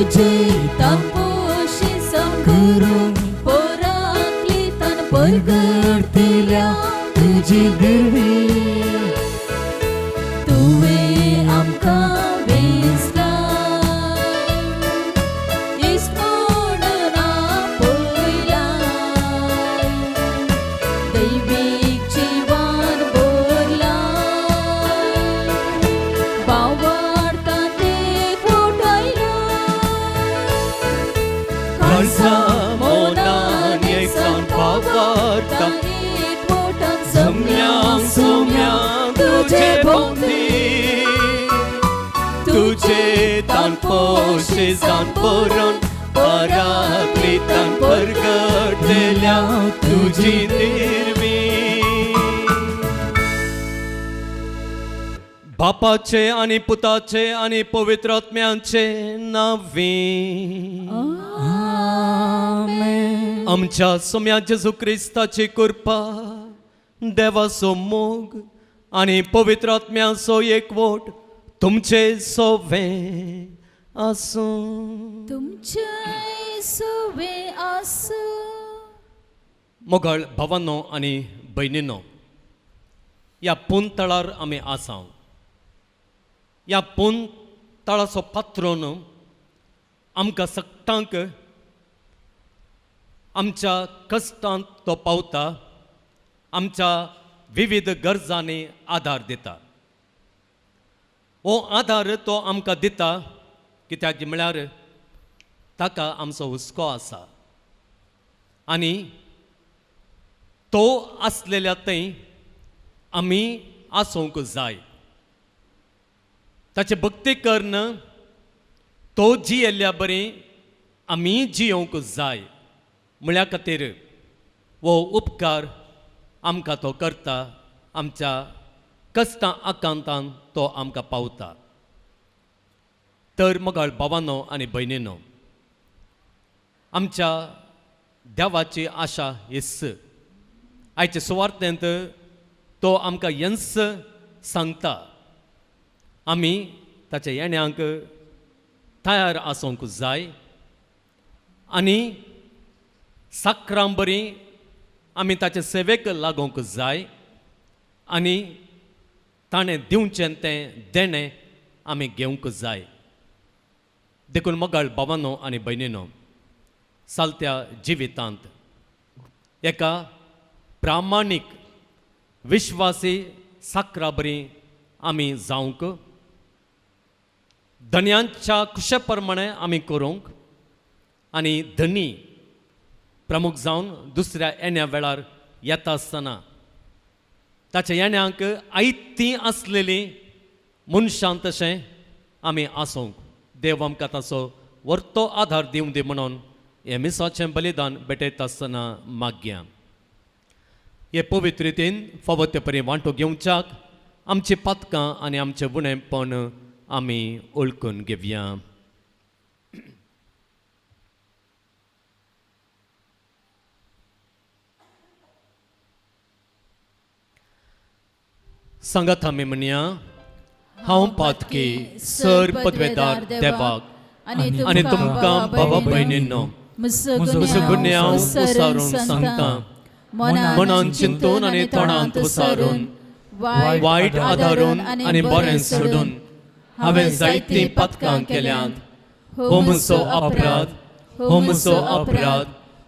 तुजे तांपोशी करून पराक्लितान परगटतल्या तुजी दिर्वी तुवें आमकां वेंचला इश्ट म्हणून आपयला दैवीक जिवान भरला बावडता ते फुटयलो काळजा मनान एकसान पावार्ता एकवटान जमल्या सोम्या तुजे भोंवती तुजे तान पोशे जान परोन पराक्लितान परगटल्या तुजी निर्वी. बापाचे आनी पुताचे आनी पवित्र आत्म्याचे नांवी. आमेन. आमच्या सोम्या जेजू क्रिस्ताची कृपा, देवाचो मोग आनी पवित्र आत्म्याचो एकवट तुमचे सोवे आसूं. तुमचे सुवे आसूं. मोगाळ भावांनो आनी भयणीनो, ह्या पुनतळार आमी आसा. ह्या पुनतळाचो पात्रोन आमकां सगटांक आमच्या कश्टांत तो पावता, आमच्या विविध गरजांनी आदार दिता. हो आदार तो आमकां दिता कित्याक म्हळ्यार ताका आमचो हुस्को आसा आनी तो आसलेल्या थंय आमी आसूंक जाय. ताचे भक्ती कर्ण तो जियेल्ल्या बरी आमी जियोवंक जाय म्हळ्या खातीर हो उपकार आमकां तो करता. आमच्या कश्टां आकांतान तो आमकां पावता. तर मोगाळ भावानो आनी भयणीनो, आमच्या देवाची आशा हीच. आयचे सुवार्थेंत तो आमकां हेंच सांगता, आमी ताच्या येण्यांक तयार आसूंक जाय आनी साकरां बरी आमी ताचे सेवेक लागूंक जाय आनी ताणें दिवचें तें देणें आमी घेवंक जाय. देखून मोगाळ भावानो आनी भयणीनो, चलत्या जिवितांत एका प्रामाणीक विश्वासी साकरा बरी आमी जावंक, धनयांच्या खुशे प्रमाणे आमी करूंक आनी धनी प्रमुख जावन दुसऱ्या येण्या वेळार येता आसतना ताच्या येण्यांक आयतीं आसलेलीं मनशां तशें आमी आसूंक देव आमकां ताचो वर्तो आदार दिवं दी म्हणून हें मिसाचें बलिदान भेटयता आसतना मागया. हे पवित्र रितीन फावो ते परी वांटो घेवच्याक आमची पातकां आनी आमचें उणेपण आमी वळखून घेवया. सांगात आमी म्हणया, हांव पातकी सर पदवेदार देवाक आनी तुमकां भावा भयणींनो म्हजो गुन्यांव उसारून सांगता, मनान चिंतून आनी तोंडांत उसारून, वायट आदारून आनी बरें सोडून हांवें जायतीं पातकां केल्यांत. हो म्हजो अपराध, हो म्हजो अपराध,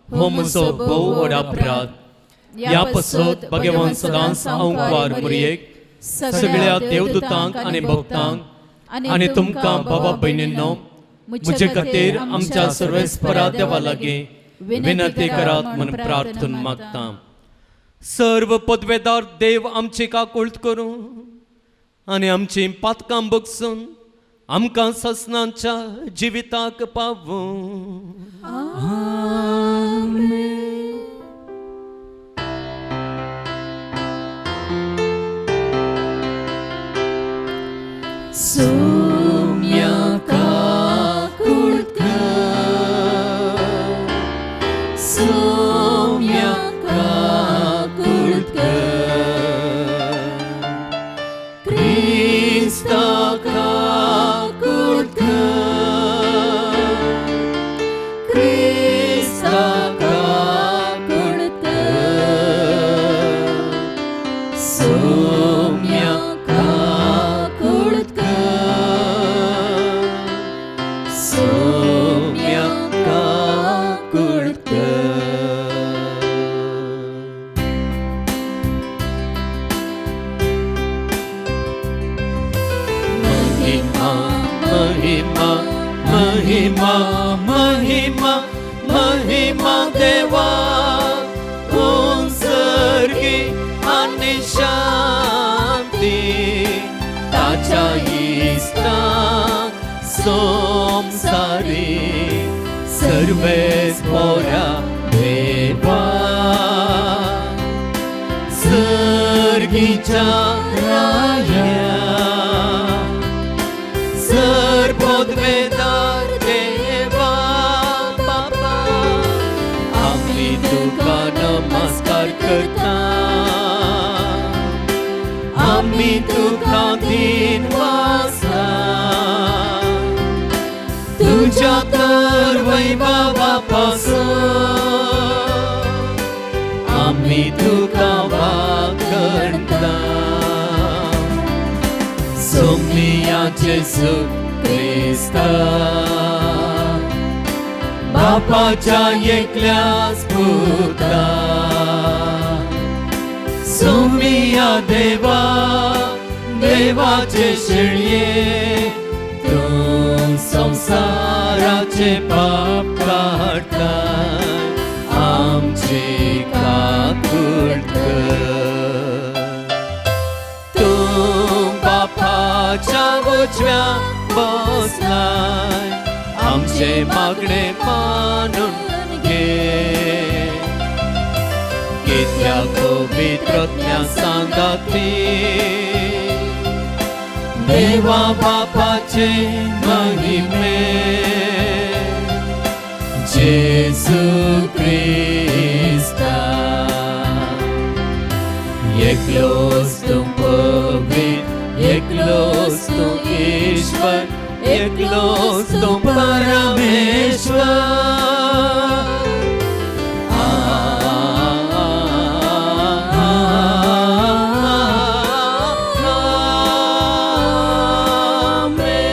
हो म्हजो भोव व्हड अपराध. ह्या पसत भगवान सदांच हांव मुरयेक, सगळ्या देवदूतांक आनी भक्तांक आनी तुमकां बाबा भयणींनो म्हजे खातीर आमच्या सर्वेस्परा देवा लागीं विनंती करात म्हूण प्रार्थना मागता. सर्व पदवेदार देव आमची काकुळट करूं आनी आमची पातकां बगसून आमकां ससनाच्या जिविताक पावूं. सुम्या काकुळट कर, सुम्या काकुळट कर, क्रिस्ता काकुळट कर, सोम्या काकूळ कर, सोम्या काकूळ कर. महिमा महिमा महिमा महिमा महिमा देवा उंसर्गी आनी शांती ताच्या इश्टांक संवसारी सर्वेस पोरा देवा सर्गीच्या राया सर्वोद्वेदार देवा बापा आम्ही तुका नमस्कार करता, आम्ही तुका दिन वासता, तुझ्या तर वैभवा पासून आम्ही तुका वागणता. सोमिया जेसू क्रिस्ता बापाच्या एकल्याच पुता, सोमिया देवा देवाचे शेळये तूं संवसाराचे पाप काडटाय आमची काकूळ कर. तूं बापाच्या उजव्या बसलाय आमचे मागणे मानून घे, कित्याक पवित्रज्ञा सांगाती देवा बापाचे महिमे जेसू क्रिस्ता. एकलोच तूं पवित्र, एकलोच तूं ईश्वर, एकलोच तूं परमेश्वर. आमेन.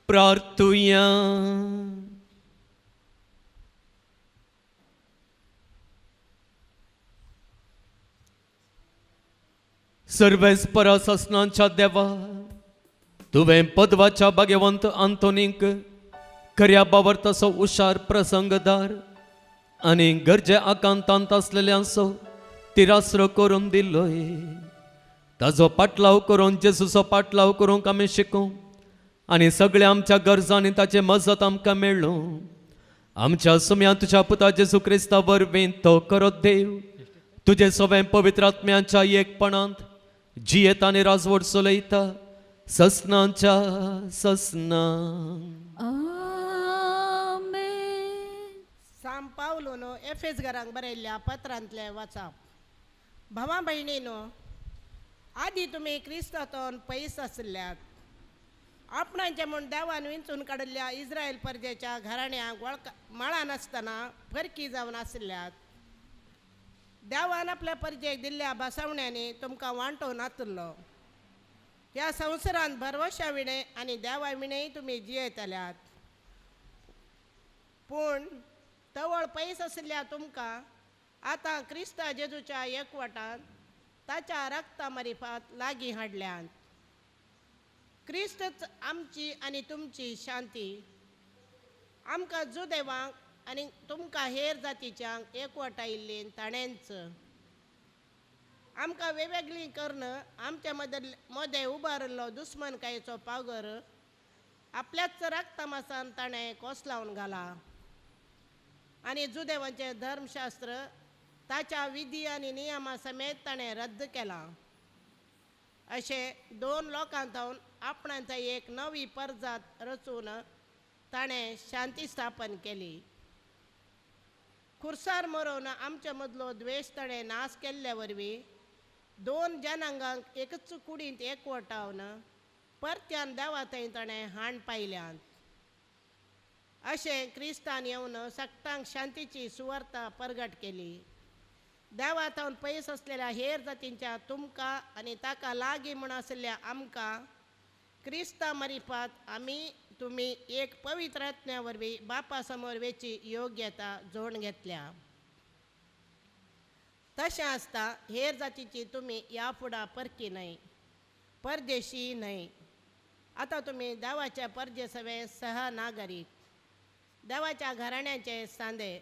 प्रार्थुया. सर्वेस्परा ससनांच्या देवा, तुवें पदवाच्या भाग्यवंत आंतोनीक खऱ्या बावर्ताचो हुशार प्रसंगदार आनी गरजे आकांतांत आसलेल्यांचो तिरासरो करून दिलोय. ताजो पाटलाव करून जेजूचो पाटलाव करूंक आमी शिकूं आनी सगळ्या आमच्या गरजांनी ताचे मजत आमकां मेळ्ळो. आमच्या सुम्या तुज्या पुता जेजू क्रिस्ता वरवीं तो करत देव तुजे सवें पवित्र आत्म्याच्या एकपणांत जियेत आनी राजवट चलयता ससनाच्या ससना. आमेन. साम पावलून एफेस घरांक बरयल्ल्या पत्रांतलें वाचप. भावा भयणीनो, आदी तुमी क्रिस्तातून पयस आशिल्ल्यात, आपणांचे म्हूण देवान विंचून काडिल्ल्या इस्रायल परजेच्या घराण्यांक वळख मळा नासतना फरकी जावन आशिल्ल्यात. देवान आपल्या परजेक दिल्ल्या बसवण्यांनी तुमकां वांटो नातुल्लो. ह्या संवसारांत भरवशा विणें आनी देवा विणेंय तुमी जियेतल्यात, पूण तवळ पयस आशिल्ल्या तुमकां आतां क्रिस्ता जेजूच्या एकवटान ताच्या रक्ता मारिफात लागीं हाडल्यात. क्रिस्तच आमची आनी तुमची शांती. आमकां जुदेवांक आनी तुमकां हेर जातीच्यांक एकवटायिल्ली ताणेंच. आमकां वेगवेगळी कर्ण आमच्या मदें उबारिल्लो दुस्मनकायेचो पागर आपल्याच रक्तमासान ताणें कोसलावन घाला आनी जुदेवांचें धर्मशास्त्र ताच्या विधी आनी नियमा समेत ताणें रद्द केलां. अशें दोन लोकां थावन आपणांत एक नवी परजात रचून ताणें शांती स्थापन केली. खुर्सार मरोवन आमचे मदलो द्वेश ताणें नाश केल्ल्या वरवीं दोन जनांगांक एकच कुडींत एकवटावन परत्यान देवा थंय ताणें हाण पायल्यात. अशें क्रिस्तान येवन सक्तांक शांतीची सुवार्ता परगट केली. देवा थावन पयस आसलेल्या हेर जातींच्या तुमकां आनी ताका लागीं म्हूण आशिल्ल्या आमकां क्रिस्ता मरिपात आमी तुमी एक पवित्र आत्म्या वरवीं बापा समोर वेची योग्यता जोडून घेतल्या. तशें आसता हेर जातीची तुमी ह्या फुडां परकी न्हय, परदेशी न्हय. आतां तुमी देवाच्या परजे सवे सहनागरीक, देवाच्या घराण्याचे सांदे,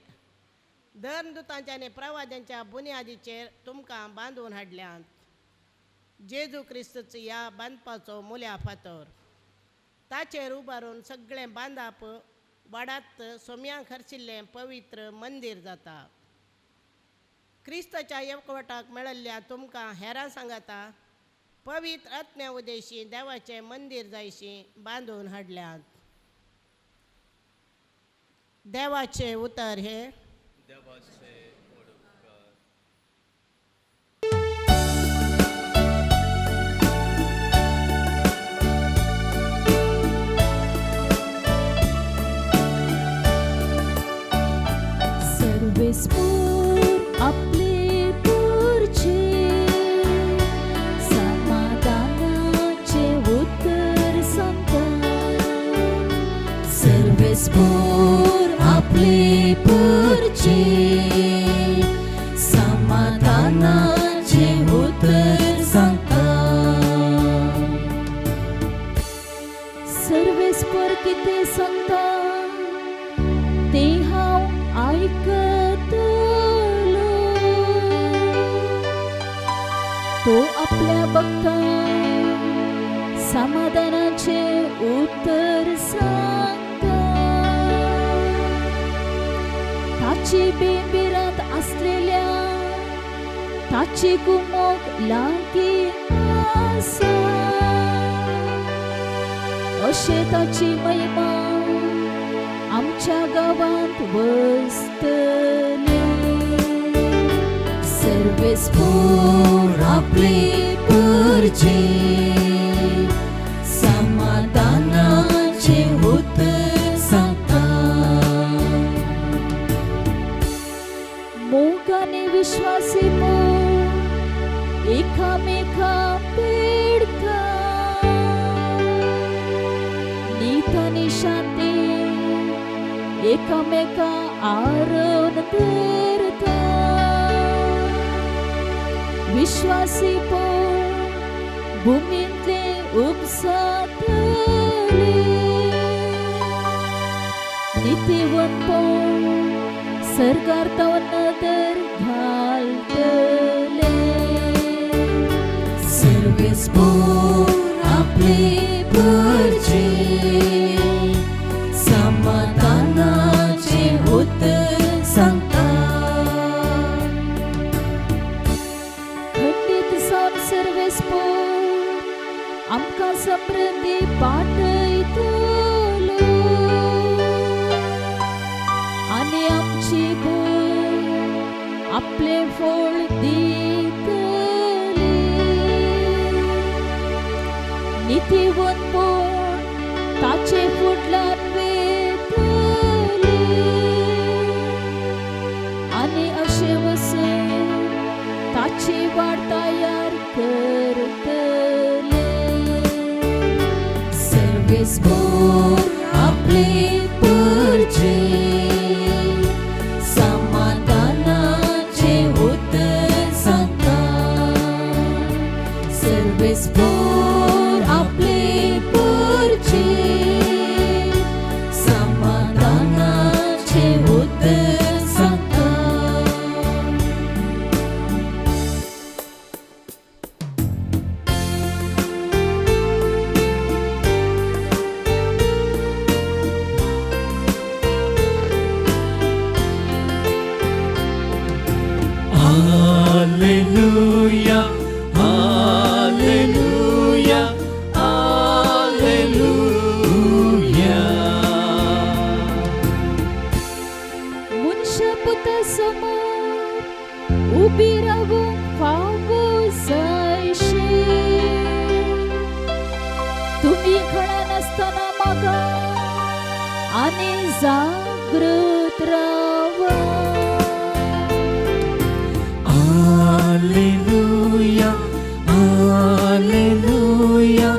धर्मदुतांच्या आनी प्रवाद्यांच्या बुन्यादीचेर तुमकां बांदून हाडल्यात. जेजू क्रिस्तूच ह्या बांदपाचो मुल्या फातर, ताचेर उबारून सगळें बांदाप वाडात सोम्या खर्चिल्लें पवित्र मंदीर जाता. क्रिस्ताच्या एकवटाक मेळिल्ल्या तुमकां हेरां सांगाता पवित्र आत्म्या उदेशी देवाचें मंदीर जायशी बांदून हाडल्यात. देवाचें उतर हें. सर्वेस्पूर आपले पुरचे समाधानाचे उतर सांगता. सर्वेस्पूर आपले पुरचे समाधानाचे उतर सांगता. सर्वेस्पर कितें सांगता तें हांव आयकतलो. तो आपल्या भक्तांक समाधानाचें उतर सांगता. ताची बेबिरांत आसलेल्या ताची कुमोक लागीं आसा. अशें ताची महिमा आमच्या गांवांत वसतली. सर्वेस्पूर आपले पुरचे समाधानाचे उतर सांगता. मोग आनी विश्वासी मोग एकामेका पेडता. नीत आनी शांती एकामेका आरोवन धरता. विश्वासी पोळ भुमींतले उपसातले. नितीवंत पोळ सरकार तो नदर घालतले. सर्वेस्पूर आपले पुरचे समाधानाचे उतर सांगता. खंडीत जावन सर्वेस्पूर आमकां समृद्धी पाठयतलो आनी आमची भूंय आपलें फळ दितली. नितीवंत कोण ताचे फुडल्यान वेतली आनी अशें वचून ताची वाट तयार करतले. सर्वेस्पूर आपले पुरचे समाधानाचे उतर सांगता. सर्वेस्पूर आपले पुरचे समाधानाचे उतर सांगता. Hallelujah, hallelujah, hallelujah. मनशा पुता समोर उबी रावूंक फावो जायशें. तुमी खणा नासतना म्हाका आनी जागृत रावा. Alleluia, Alleluia,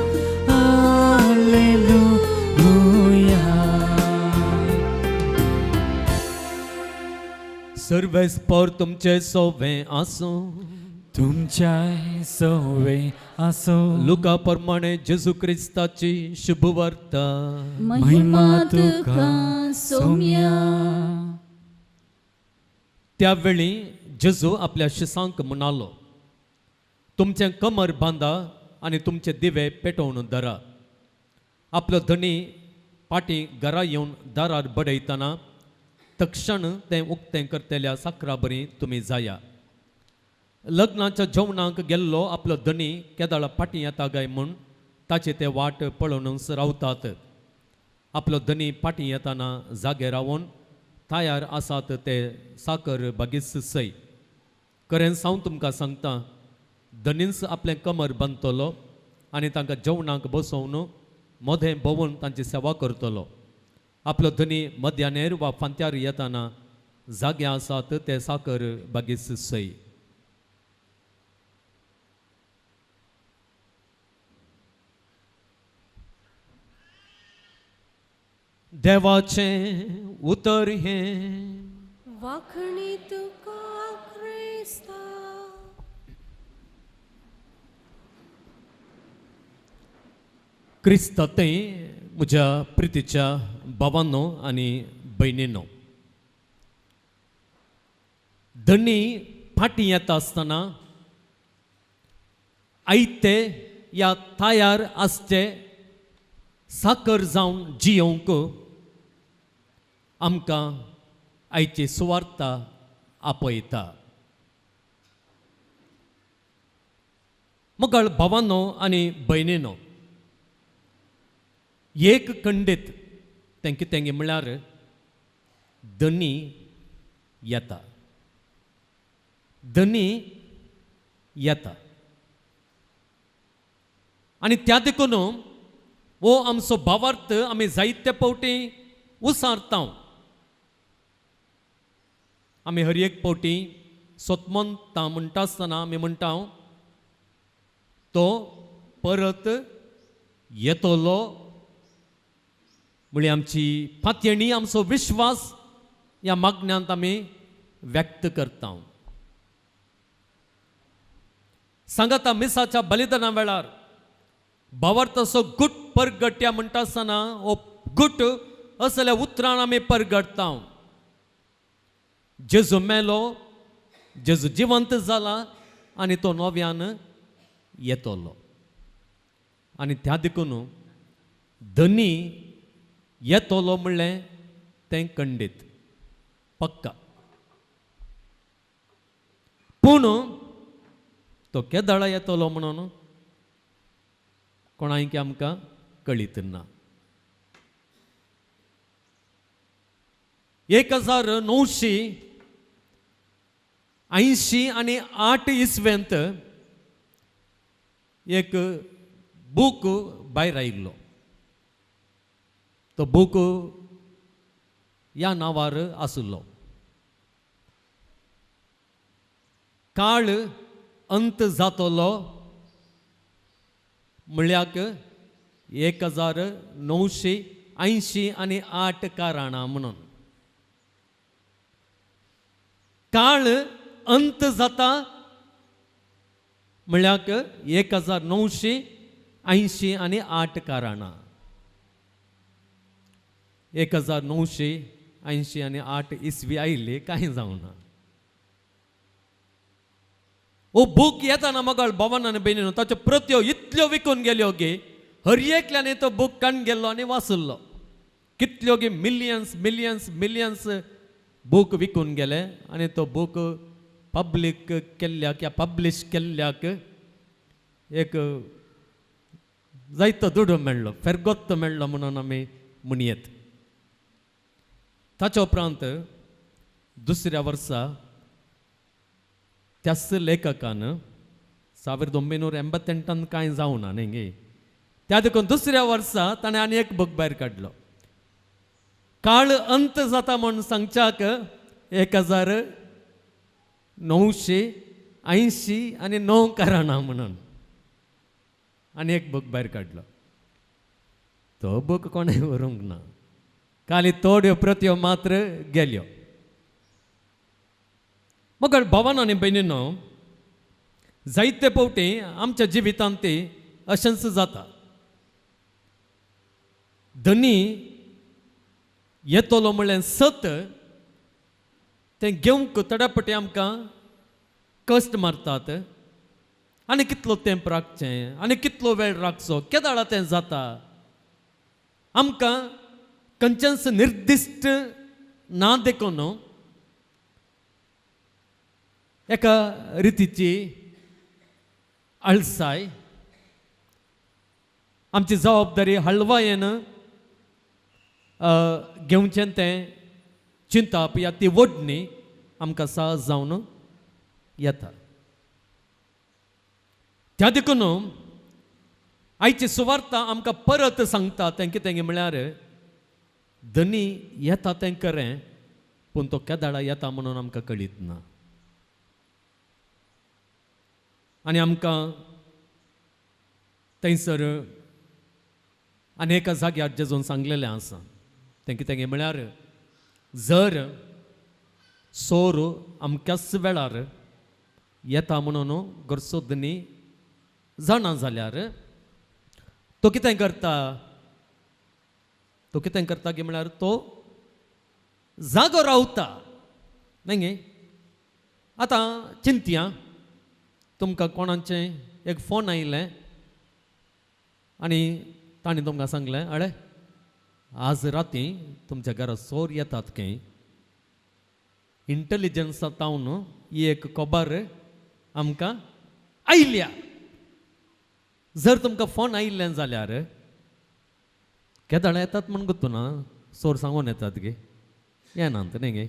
Alleluia. सर्वेस्पर तुमचे सोवे आसूं. तुमच्या सवे आसो. लुका प्रमाणे जेजू क्रिस्ताची शुभवार्ता. महिमा तुका सोम्या. त्यावेळी जेजू आपल्या शिसांक म्हणालो, तुमचें कमर बांदा आनी तुमचे दिवे पेटोवन धरा. आपलो धनी पाटी घरा येवन दारार बडयतना तक्षण तें उक्तें करतल्या साकरा बरी तुमी जाया. लग्नाच्या जेवणाक गेल्लो आपलो धनी केदाळा फाटीं येता काय म्हूण ताचे ते वाट पळोवनच रावतात. आपलो धनी फाटीं येताना जागे रावन तयार आसात ते साकर बागीच सय. खरेंच हांव तुमकां सांगता, धनीच आपलें कमर बांदतलो आनी तांकां जेवणाक बसोवन मदें भोंवून तांची सेवा करतलो. आपलो धनी मध्यानेर वा फांत्यार येताना जागे आसात ते साकर बागीच सय. देवाचें उतर हें. वाखणी तुका क्रिस्ता. क्रिस्तांतय म्हज्या प्रितीच्या भावांनो आनी भयणीनो, धनी फाटीं येता आसतना आयते या तयार आसचे साकर जावन जियोवंक आमकां आयची सुवार्ता आपयता. मगळ भावांनो आनी भयणीनो, एक खंडीत तें कितें म्हणल्यार धनी येता, धनी येता. आनी त्या देखून हो आमचो भावार्थ आमी जायते फावटी उसारता. आमी हर एक फावटी सोतमनता म्हणटा आसतना आमी म्हणटा तो परत येतलो म्हळी आमची पातयणी, आमचो विश्वास ह्या मागण्यांत आमी व्यक्त करता. सांगाता मिसाच्या बलिदाना वेळार भावार्थाचो गुट परगट्या म्हणटा आसतना हो गुट असल्या उतरान आमी परगटता. जेजू मेलो, जेजू जिवंत जाला आनी तो नव्यान येतलो. आनी त्या देखून धनी येतलो म्हणलें तें खंडीत पक्का. पूण तो केदळा येतलो म्हणून कोणायकी आमकां कळीत ना. 1988 आनी 8 इसवेंत एक बूक भायर आयिल्लो. तो बूक ह्या नांवार आशिल्लो, काळ अंत जातलो म्हळ्याक 1988 आनी 8 कारणां म्हणून. काळ अंत जाता म्हळ्याक 1988 आनी 8 कारणां. 1980 आनी 8 इसवी आयिल्ली कांय जावना. ओ बूक येताना मगळ भवन आनी भयणीनो ताच्यो प्रत्यो इतल्यो विकून गेल्यो गे हर एकल्याने तो बूक काडून गेल्लो आनी वाचल्लो. कितल्यो गे मिलियन्स मिलियन्स मिलियन्स बूक विकून गेले आनी तो बूक पब्लीक केल्ल्याक या पब्लिश केल्ल्याक एक जायतो दुडू मेळ्ळो, फेरगोत्त मेळ्ळो म्हणून आमी म्हणयेत. ताच्या उपरांत दुसऱ्या वर्सा त्याच लेखकान 1988 कांय जावना न्ही गे, त्या देखून दुसऱ्या वर्सा ताणें आनी एक बूक भायर काडलो काळ अंत जाता म्हूण सांगच्याक 1989 कारणां म्हणून आनी एक बूक भायर काडलो. तो बूक कोणें व्हरूंक ना, खाली थोड्यो प्रत्यो मात्र गेल्यो. मगर भावान आनी भयणीनो, जायते फावटी आमच्या जिवितांत ती अशेंच जाता. धनी येतलो म्हणलें सत तें घेवंक थोड्या आमकां कश्ट मारतात आनी कितलो तेंप राखचें आनी कितलो वेळ राखचो, केदाळा तें जाता. आमकां खंयचेंच निर्दिश्ट ना देखून एका रितीची आळसाय, आमची जबाबदारी हळवायेन घेवचें तें चिंताप या ती ओडणी आमकां सहज जावन येता. त्या देखून आयची सुवार्ता आमकां परत सांगता तें कितें म्हळ्यार धनी येता तें खरें, पूण तो केदाळा येता म्हणून आमकां कळीत ना. आनी आमकां थंयसर आनी एका जाग्यार जेजून सांगलेलें आसा तें कितें म्हळ्यार जर सोर अमक्याच वेळार येता म्हणून घरचो धनी जाणा जाल्यार तो कितें करता, तो कितें करता की म्हळ्यार तो जागो रावता न्हय गे. आतां चिंतया, तुमकां कोणाचें एक फोन आयलें आनी तांणी तुमकां सांगलें, अळे आज राती तुमच्या घरा चोर येतात खंय, इंटेलिजन्सा तावन ही एक खबर आमकां आयल्या. जर तुमकां फोन आयिल्लें जाल्यार केदाळा येतात म्हण गोत्तू ना, चोर सांगून येतात गे, येनात न्ही गे.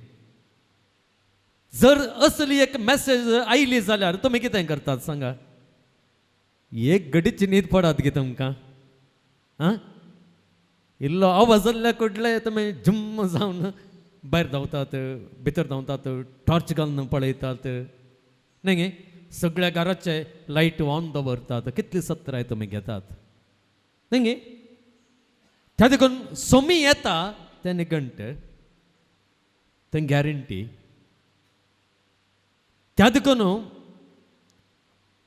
जर असली एक मॅसेज आयली जाल्यार तुमी कितें करतात सांगा? एक घडीची न्हीद पडात गे तुमकां. आं, इल्लो आवाज जाल्ल्या कुडले तुमी झुम्म जावन भायर धांवतात, भितर धांवतात, टॉर्च घालून पळयतात न्ही गे. सगळ्या घराचे लायट ऑन दवरतात, कितली सत्राय तुमी घेतात न्ही गे. त्या देखून सोमी येता तें निघंट, तें गॅरंटी. त्या देखून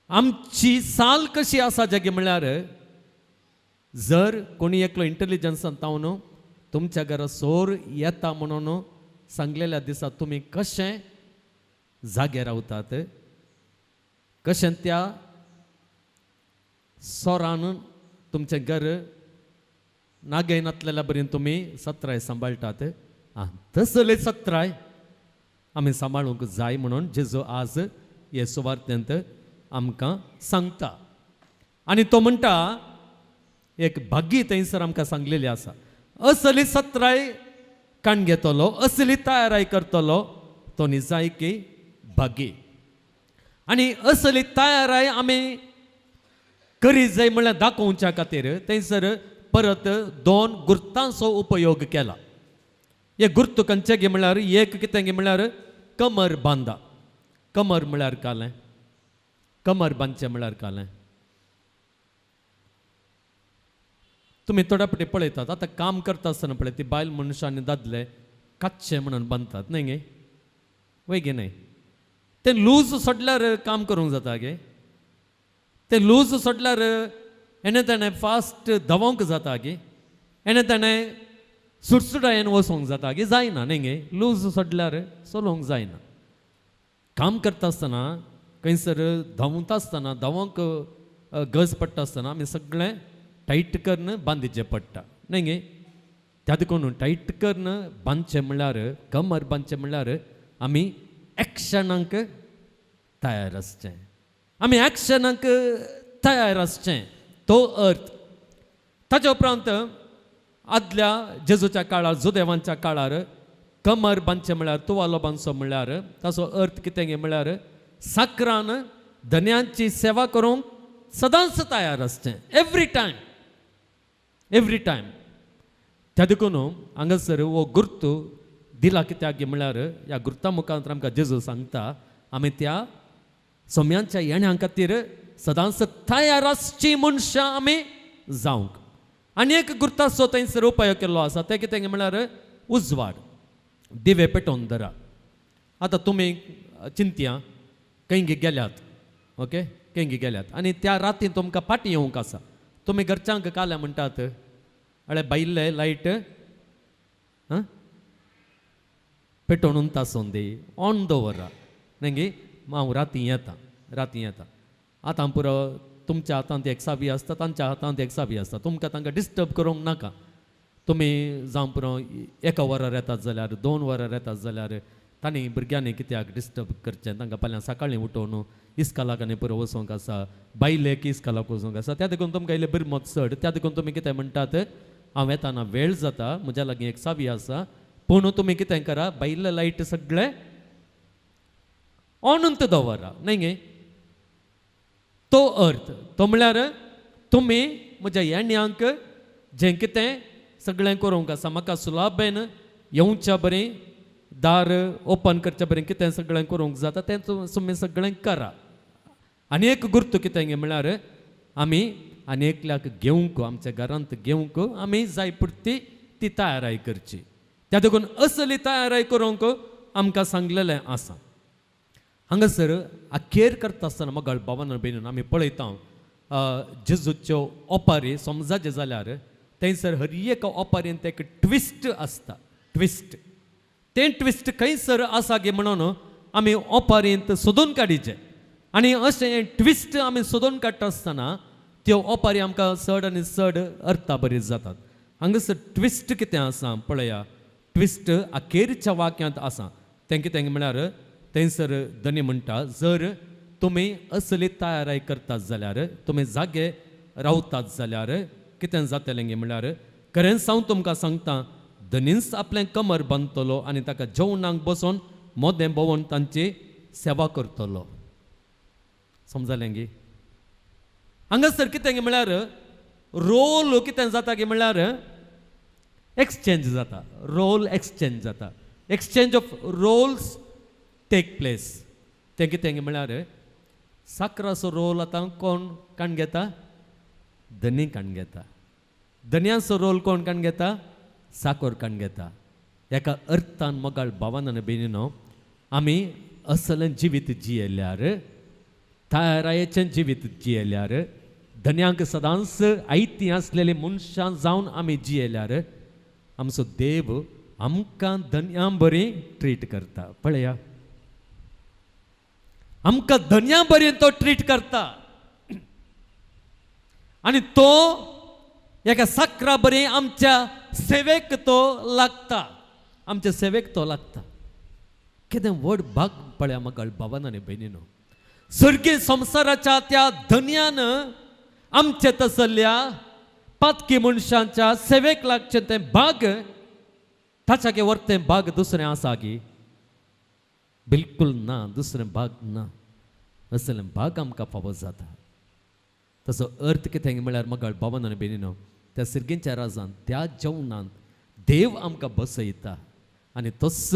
आमची साल कशी आसा जागे म्हळ्यार जर कोणी एकलो इंटेलिजन्सान तावन तुमच्या घरा चोर येता म्हणून सांगलेल्या दिसा तुमी कशें जागे रावतात, कशें त्या सोरान तुमचें घर नागयनातलेल्या बरें तुमी सत्राय सांबाळटात. आं, तसले सत्राय आमी सांबाळूंक जाय म्हणून जेजू आज हे सुवार्तेंत आमकां सांगता. आनी तो म्हणटा एक भागी थंयसर आमकां सांगलेली आसा, असली सत्राय काण घेतलो, असली तयाराय करतलो तो निजायकी भागी. आनी असली तयाराय आमी करी जाय म्हणल्यार दाखोवच्या खातीर थंयसर परत दोन गुर्तांचो उपयोग केला. हे गुर्त खंयचे गे म्हळ्यार एक कितें गे म्हळ्यार कमर बांदा. कमर म्हळ्यार कालें, कमर बांदचें म्हळ्यार कालें. तुमी थोड्या फावटी पळयतात आतां काम करता आसतना पळय ती बायल मनशां आनी दादले काच्चे म्हणून बांदतात न्हय गे, वय गे न्हय. तें लूज सोडल्यार काम करूंक जाता गे, तें लूज सोडल्यार हेणें तेणें फास्ट धांवोंक जाता गे, हेणें तेणें सुटसुटायेन वचोंक जाता गे, जायना न्हय गे. लूज सोडल्यार चलोवंक जायना. काम करता आसतना खंयसर धांवता आसतना धांवोंक गरज पडटा आसतना आमी सगळें टायट करून बांदिचें पडटा न्हय गे. त्या देखून टायट करून बांदचें म्हणल्यार कमर बांदचें म्हणल्यार आमी एक्शनाक तयार आसचें, आमी एक्शनाक तयार आसचें तो अर्थ. ताच्या उपरांत आदल्या जेजूच्या काळार जुदेवांच्या काळार कमर बांदचें म्हणल्यार तुवालो बांदचो म्हणल्यार ताचो अर्थ कितें गे म्हणल्यार साकरान धन्यांची सेवा करूंक सदांच तयार आसचें, एवरी टायम, एवरी टायम. त्या देखून हांगासर हो गुर्त दिला कित्याक म्हळ्यार ह्या गुर्ता मुखार आमकां जेजू सांगता आमी त्या सोम्यांच्या येण्या खातीर सदांच तयार आसची मनशां आमी जावंक. आनी एक गुर्ताचो थंयसर उपाय केल्लो आसा तें कितें म्हळ्यार उजवाड दिवे पेटोवन धरा. आतां तुमी चिंतया खंय गेल्यात, ओके, खंय गेल्यात आनी त्या रातीन तुमकां फाटीं येवंक आसा, तुमी घरच्यांक काल्या म्हणटात अळे भायले लायट आं पेटोवन आसून दी ऑन दवरा न्ही, हांव राती येता राती येता. आतां पुरो तुमच्या हातांत एक सावी आसता, तांच्या हातांत एक सावी आसता, तुमकां तांकां डिस्टर्ब करूंक नाका. तुमी जावं पुरो एका वरार येतात जाल्यार 2 वरार येतात जाल्यार तांणी भुरग्यांनी कित्याक डिस्टर्ब करचें, तांकां फाल्यां सकाळीं उठोवन इस्कालाक आनी पुरो वचोंक आसा, बायलेक इस्कालाक वचोंक आसा, त्या देखून तुमकां इल्लें बिरमत चड. त्या देखून तुमी कितें म्हणटात हांव येताना वेळ जाता, म्हज्या लागीं एक सावी आसा, पूण तुमी कितें करा भायले लायट सगळे ऑनूत दवरा न्ही गे. तो अर्थ तो म्हळ्यार तुमी म्हज्या येण्यांक जें कितें सगळें करूंक आसा म्हाका सुलाबेन येवच्या बरें दार ओपन करच्या बरें कितें सगळें करूंक जाता तें तुमी सगळें करा. आनी एक गुर्त कितें म्हळ्यार आमी आनी एकल्याक घेवंक आमच्या घरांत घेवंक आमी जाय पुरती ती तयाराय करची. त्या देखून असली तयाराय करूंक आमकां सांगलेलें आसा. हांगासर अखेर करता आसतना मगळ बाबान भयणीन आमी पळयता जेजूच्यो ओपारी समजाचें जाल्यार थंयसर हर एका ओपारींत एक ट्विस्ट आसता, ट्विस्ट. तें ट्विस्ट खंयसर आसा गे म्हणून आमी ओपारींत सोदून काडीचें आनी अशें ट्विस्ट आमी सोदून काडटा आसतना त्यो ओपारी आमकां चड आनी चड अर्था बरी जातात. हांगासर ट्विस्ट कितें आसा पळया, ट्विस्ट अखेरच्या वाक्यांत आसा. तें कितें म्हळ्यार थंयसर धनी म्हणटा जर तुमी असली तयाराय करतात जाल्यार तुमी जागे रावतात जाल्यार कितें जातलें गे म्हळ्यार खरेंच हांव तुमकां सांगता धनीच आपलें कमर बांदतलो आनी ताका जेवणाक बसोवन मोदें भोंवन तांची सेवा करतलो. समजलें गे? हांगासर कितें गे म्हळ्यार रोल कितें जाता गे म्हळ्यार एक्सचेंज जाता, रोल एक्सचेंज जाता, exchange of roles take place. तें कितें म्हळ्यार साकराचो रोल आतां कोण काण घेता? धनी काण घेता. धनयाचो रोल कोण काण घेता? साकर काण घेता. एका अर्थान मोगाळ भावान आनी भयणीनो आमी असलें जिवीत जियेल्यार तयारायेचें जिवीत जियेल्यार धनयांक सदांच आयती आसलेली मनशां जावन आमी जियेल्यार आमचो देव आमकां धनयां बरी ट्रीट करता. पळया आमकां धनयां बरी तो ट्रीट करता आनी तो एका साकरा बरी आमच्या सेवेक तो लागता, आमच्या सेवेक तो लागता. कितें व्हड भाग पळया म्हाका भावान आनी भयणीनो, स्वर्गीय संवसाराच्या त्या धनयान आमचे तसल्या पातकी मनशांच्या सेवेक लागचें तें भाग ताच्या वरतें भाग दुसरें आसा की बिलकुल ना, दुसरें भाग ना. असलें भाग आमकां फावो जाता. तसो अर्थ कितें म्हळ्यार मगाळ भावान आनी भयणीनो त्या सिर्गींच्या राजान त्या जेवणांत देव आमकां बसयता आनी तोच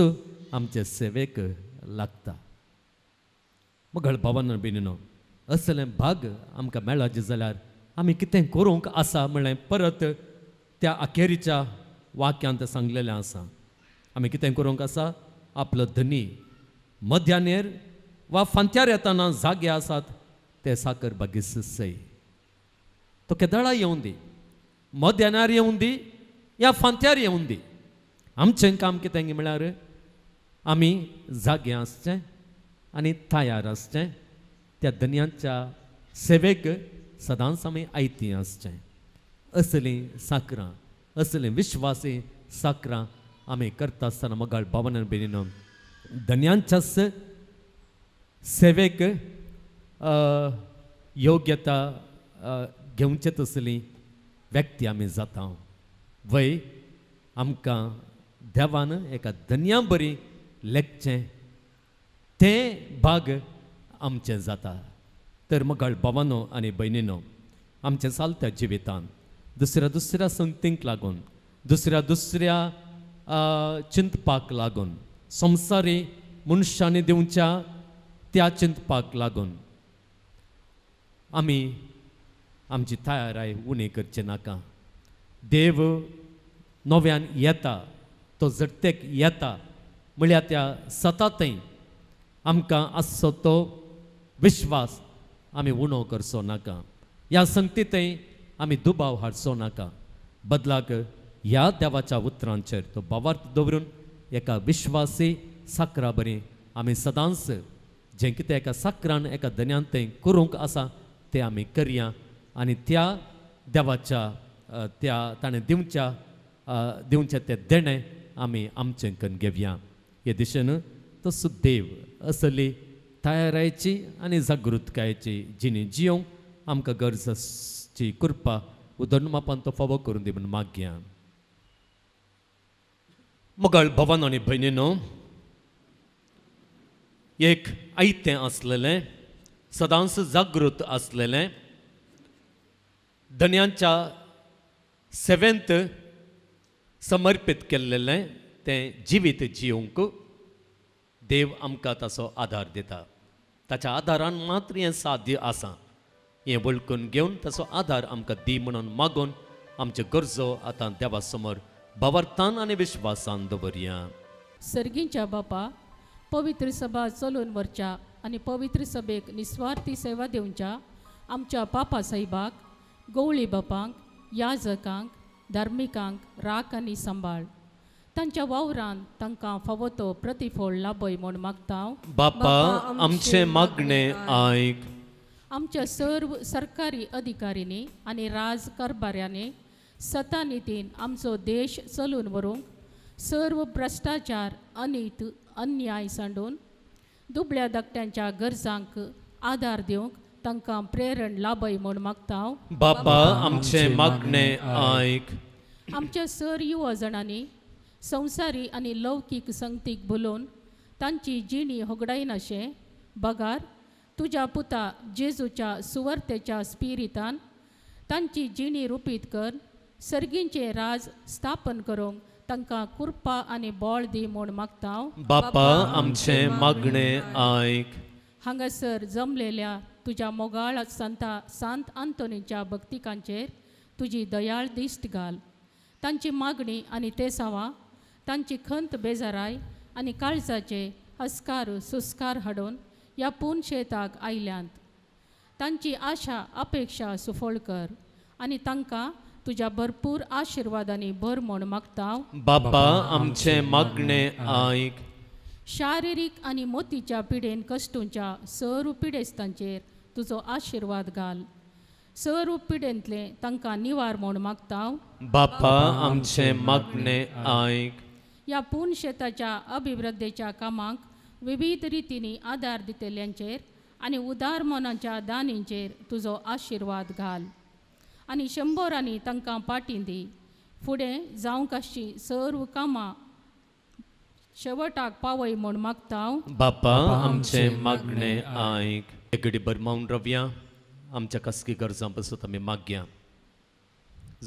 आमचे सेवेक लागता. मगाळ भावान आनी भयणीनो असलें भाग आमकां मेळाचें जाल्यार आमी कितें करूंक आसा म्हणलें परत त्या अखेरीच्या वाक्यांत सांगलेलें आसा. आमी कितें करूंक आसा? आपलो धनी मध्यानेर वा फांत्यार येताना जागे आसात ते साकर बागीस सय तो केदळा येवन दी, मध्यानार येवन दी या फांत्यार येवन दी, आमचें काम कितें म्हळ्यार आमी जागे आसचें आनी तयार आसचें, त्या धनयांच्या सेवेक सदांच आमी आयती आसचें. असलीं साकरां असलीं विश्वासी साकरां आमी करता आसतना मगाळ भावान आनी भयणीनो धनयांच्याच सेवेक योग्यता घेवचे तसली व्यक्ती आमी जाता. वय आमकां देवान एका धनया बरी लेखचें तें भाग आमचें जाता. तर मगाळ भावानो आनी भयणीनो आमच्या चालत्या जिवितांत दुसऱ्या दुसऱ्या संगतींक लागून दुसऱ्या दुसऱ्या चिंतपाक लागून, संवसारी मनशांनी दिवच्या त्या चिंतपाक लागून आमी आमची तयाराय उणी करचे नाका. देव नव्यान येता, तो झडतेक येता म्हळ्यार त्या सतातय आमकां आसचो तो विश्वास आमी उणो करचो नाका. ह्या संगतीतय आमी दुबाव हाडचो नाका. बदलाक ह्या देवाच्या उतरांचेर तो भावार्थ दवरून एका विश्वासी साकरा बरी आमी सदांच जें कितें एका साकरान एका धन्यान तें करूंक आसा तें आमी करया आनी त्या देवाच्या त्या ताणें दिवच्या दिवचें तें देणें आमी आमचें करून घेवया. हे दिशेन तसो देव असली तयारायची आनी जागृतकायेची जिणी जियोंक आमकां गरज आसची कृपा उदरमापान तो फावो करून दी म्हूण मागया. मोगाळ भवान आनी भयणीनो, एक आयतें आसलेलें, सदांच जागृत आसलेलें, धनयांच्या सेवेंत समर्पीत केल्लेलें तें जिवीत जिवंक देव आमकां ताचो आदार दिता. ताच्या आदारान मात्र हें साध्य आसा. हें वळखून घेवन ताचो आदार आमकां दी म्हणून मागून आमच्यो गरजो आतां देवा समोर भावार्थान आनी विश्वासान दवरया. सर्गींच्या बापा, पवित्र सभा चलोवन व्हरच्या आनी पवित्र सभेक निस्वार्थी सेवा दिवच्या आमच्या पापा साहेबाक, गवळी बापांक, याजकांक, धार्मिकांक राख आनी सांबाळ. तांच्या वावरान तांकां फावो तो प्रतिफळ लाभय म्हूण मागता. बापा आमचें मागणें आयक. आमच्या सर्व सरकारी अधिकाऱ्यांनी आनी राज कारभाऱ्यांनी सतानितीन आमचो देश चलून व्हरूंक सर्व भ्रश्टाचार, अनीत, अन्याय सांडून दुबळ्या धाकट्यांच्या गरजांक आदार दिवंक तांकां प्रेरण लाभय म्हूण मागता. बापा आमचें मागणें आयक. आमच्या सर युवा जाणांनी संवसारी आनी लौकीक संगतीक भुलोवन तांची जिणी होगडायनाशें बगार तुज्या पुता जेजूच्या सुवार्तेच्या स्पिरितान तांची जिणी रुपीत कर सर्गींचें राज स्थापन करूंक तांकां कृपा आनी बळ दी म्हूण मागता. बापा आमचें मागणें आयक. हांगासर जमलेल्या तुज्या मोगाळ संता सांत आंतोनीच्या भक्तिकांचेर तुजी दयाळ दिश्ट घाल. तांची मागणी आनी तेसावां, तांची खंत बेजाराय आनी काळजाचे हस्कार सुस्कार हाडून ह्या पूर्ण शेताक आयल्यांत. तांची आशा अपेक्षा सुफळ कर आनी तांकां तुज्या भरपूर आशिर्वादांनी भर म्हूण मागता. बापा आमचें मागणें आयक. शारिरीक आनी मोतीच्या पिडेन कश्टूंच्या सर्व पिडेस्तांचेर तुजो आशिर्वाद घाल. सर्व पिडेंतलें तांकां निवार म्हूण मागता. बापा आमचें मागणें आयक. ह्या पूर्ण शेताच्या अभिवृद्धीच्या कामाक विविध रितींनी आदार दितल्यांचेर आनी उदार मनाच्या दानींचेर तुजो आशिर्वाद घाल आनी शंबरांनी तांकां पाटी दी. फुडें जावंक आसची सर्व कामां शेवटाक पावय म्हूण मागता. बापा आमचें मागणें आयक. एक घडी मौन रवया. आमच्या खासगी गरजां पासून आमी मागया.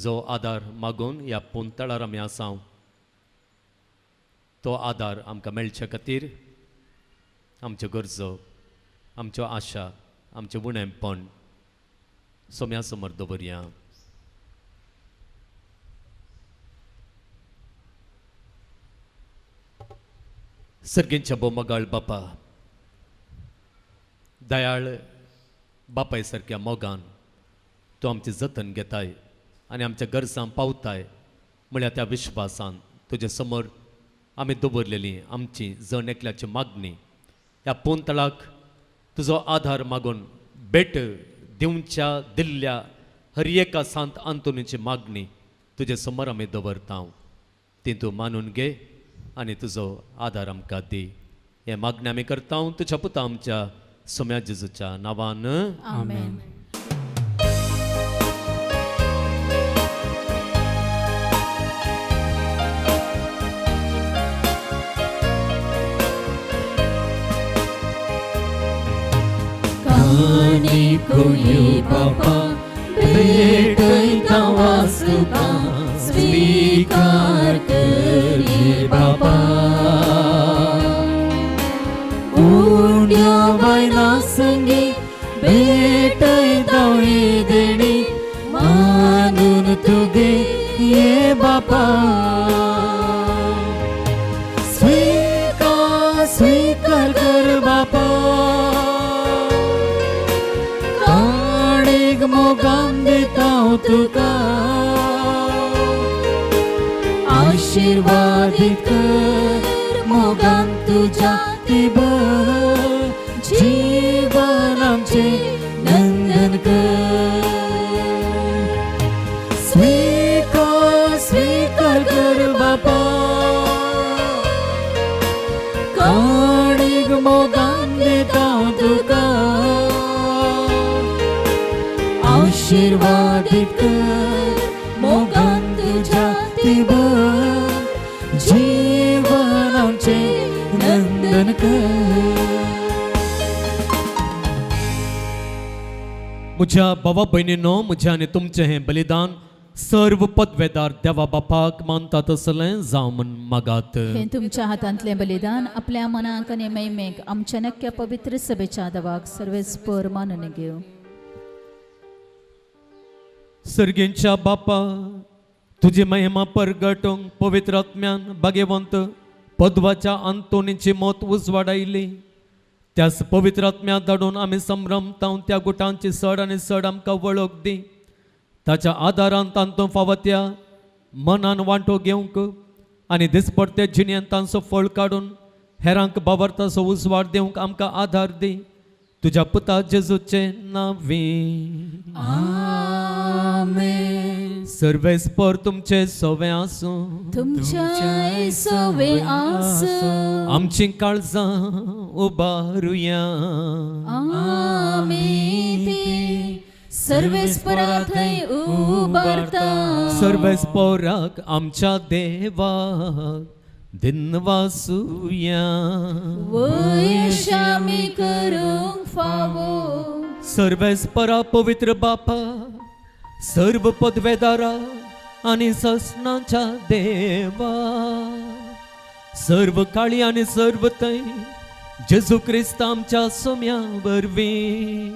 जो आदार मागून ह्या पोंतळार आमी आसा तो आदार आमकां मेळचे खातीर आमच्यो गरजो, आमच्यो आशा, आमचें उणेंपण सोम्या समोर दवरया. सर्गींच्या बोमगाळ बापा, दयाळ बापाय सारक्या मोगान तूं आमचें जतन घेताय आनी आमच्या गरजां पावताय म्हळ्यार त्या विश्वासान तुजे समोर आमी दवरलेली आमची जण एकल्याची मागणी ह्या पोंतळाक तुजो आदार मागून भेट दिवच्या दिल्ल्या हर एका सांत आंतोनीची मागणी तुजे समोर आमी दवरता. ती तूं मानून घे आनी तुजो आदार आमकां दी. हें मागणें आमी करता तुज्या पुता आमच्या सोम्या जेजूच्या नांवान. आमेन. काणिकोय बापा भेटयता वासुका स्वीकार कर ये बापा. उंड्या बायलां संगी भेटयता ही देणी मानून तुगे ये बापा. स्वीकार स्वीकार कर बापा, काणीक मोगान दिता हांव तुका, आशिर्वादीत कर मोगान तुज्या ती भर, जीवन आमचें नंदन कर. स्वीकार स्वीकार कर बापा, काणीक मोगान दिता हांव तुका, आशिर्वादीत कर मोगान तुज्या ती भर, जीवन आमचें नंदन कर. म्हज्या भावा भयणीनो, म्हजें आनी तुमचें हें बलिदान सर्व पदवेदार देवा बापाक मानता तसलें जावं म्हूण मागात. हे तुमच्या हातांतलें बलिदान आपल्या मनाक आनी महिमेक आमच्या नक्क्या पवित्र सभेच्या दवाक सर्वेस्पर मानून घेवं. सर्गेंच्या बापा, तुजी महिमा परगटूंक पवित्र आत्म्यान भाग्यवंत पदवाच्या आंतोनीची मत उजवाडायली. त्याच पवित्र आत्म्या धाडून आमी संभ्रमतावन त्या गुटांची सड आनी सड आमकां वळख दी. ताच्या आदारान तांतूं फावो त्या मनान वांटो घेवंक आनी दिसपडते जिणेंत तांचो फळ काडून हेरांक बाबरताचो उजवाड दिवंक आमकां आदार दी. तुज्या पुता जेजूचें नांवी. आमेन. सर्वेस्पर तुमचे सवे आसूं. तुमच्या सवे आसूं. आमची काळजां उबारुया. आमी ती सर्वेस्परा थंय उबारता. सर्वेस्पराक आमच्या देवाक दिनवासुया. वयशामी करूंक फावो. सर्वेस्परा पवित्र बापा, सर्व पदवेदारा आनी ससनाच्या देवा, सर्व काळी आनी सर्व थंय जेजू क्रिस्त आमच्या सोम्या वरवीं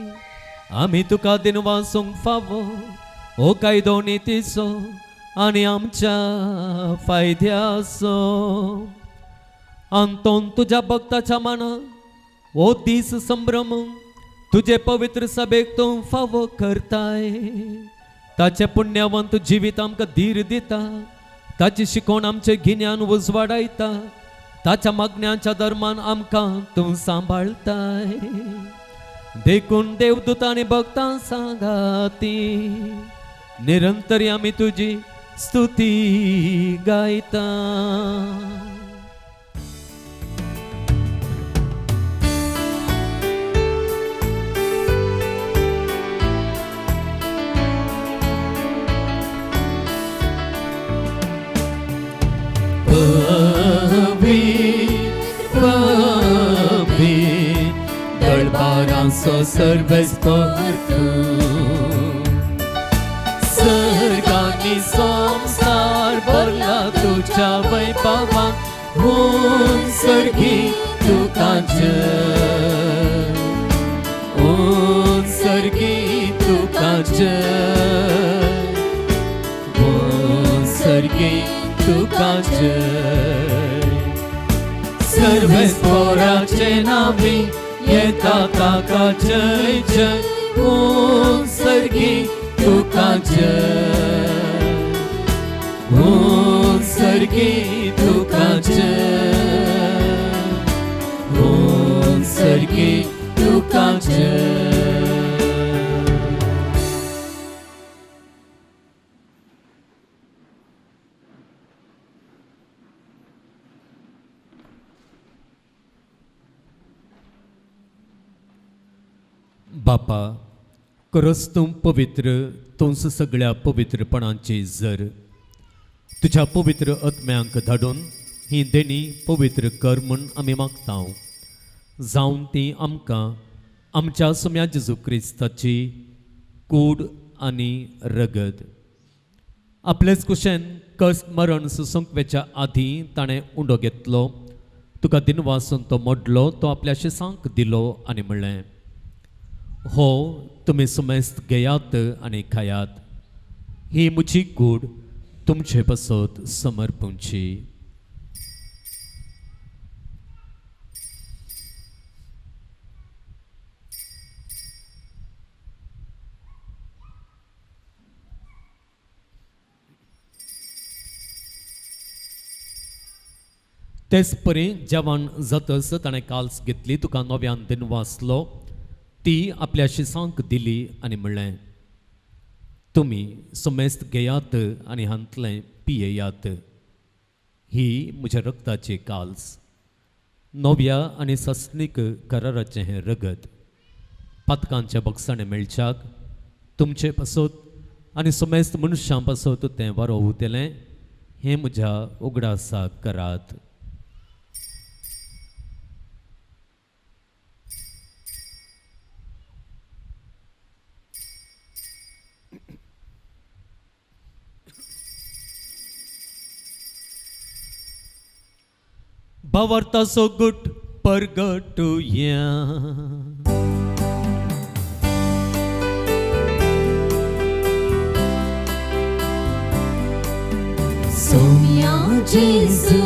आमी तुका दिनवासूंक फावो. हो कायदो नितीचो आनी आमच्या फायद्याचो. आंतोन तुज्या भक्ताच्या मनात हो दीस संभ्रम तुजे पवित्र सभेक तूं फावो करताय. ताचें पुण्यवंत जिवीत आमकां धीर दिता, ताची शिकवण आमचें गिन्यान उजवाडायता, ताच्या मागण्यांच्या धर्मान आमकां तूं सांबाळताय. देखून देवदूत आनी भक्तां सांगाती निरंतर आमी तुजी स्तुती गायता. पवित्र पवित्र दरबारांचो सर्वेस्पर तूं, सर्गांनी संवसार भरला तुज्या वैभवान, हून सर्गी तुका जय, हून सर्गी तुका जय, हून सर्गी तुका जय. सर्वेस्पराचे नावी येता ताका जय जय, हून सर्गी तुका जय, हून सर्गी तुका जय, हून सर्गी तुका जय. बापा, खरोच तूं पवित्र, तूंच सगळ्या पवित्रपणाची जर. तुज्या पवित्र आत्म्यांक धाडून ही देणी पवित्र कर म्हूण आमी मागता, जावन ती आमकां आमच्या सुम्या जेजू क्रिस्ताची कूड आनी रगत आपलेच कुशेन कस मरण सुसंकवेच्या आदीं ताणें उंडो घेतलो, तुका दिनवासून तो मोडलो, तो आपल्या शिसांक दिलो आनी म्हणलें, हो तुमी सुमेस्त घेयात आनी खायात, ही म्हजी कूड तुमचे पासत समर्पूंची. तेच परी जेवण जातच ताणें काल्स घेतली, तुका नव्यान दिनवासलो, ती आपल्या शिसांक दिली आनी म्हणलें, तुमी सुमेस्त घेयात आनी हांतलें पियेयात, ही म्हज्या रक्ताची काल्स, नव्या आनी सस्नीक कराराचें हें रगत, पातकांच्या बक्षाणें मेळच्याक तुमचे पासत आनी सुमेस्त मनशां पासत तें वारोवतलें, हें म्हज्या उगडासाक करात. भावार्थाचो गुट परगटुया. सोम्या जेजू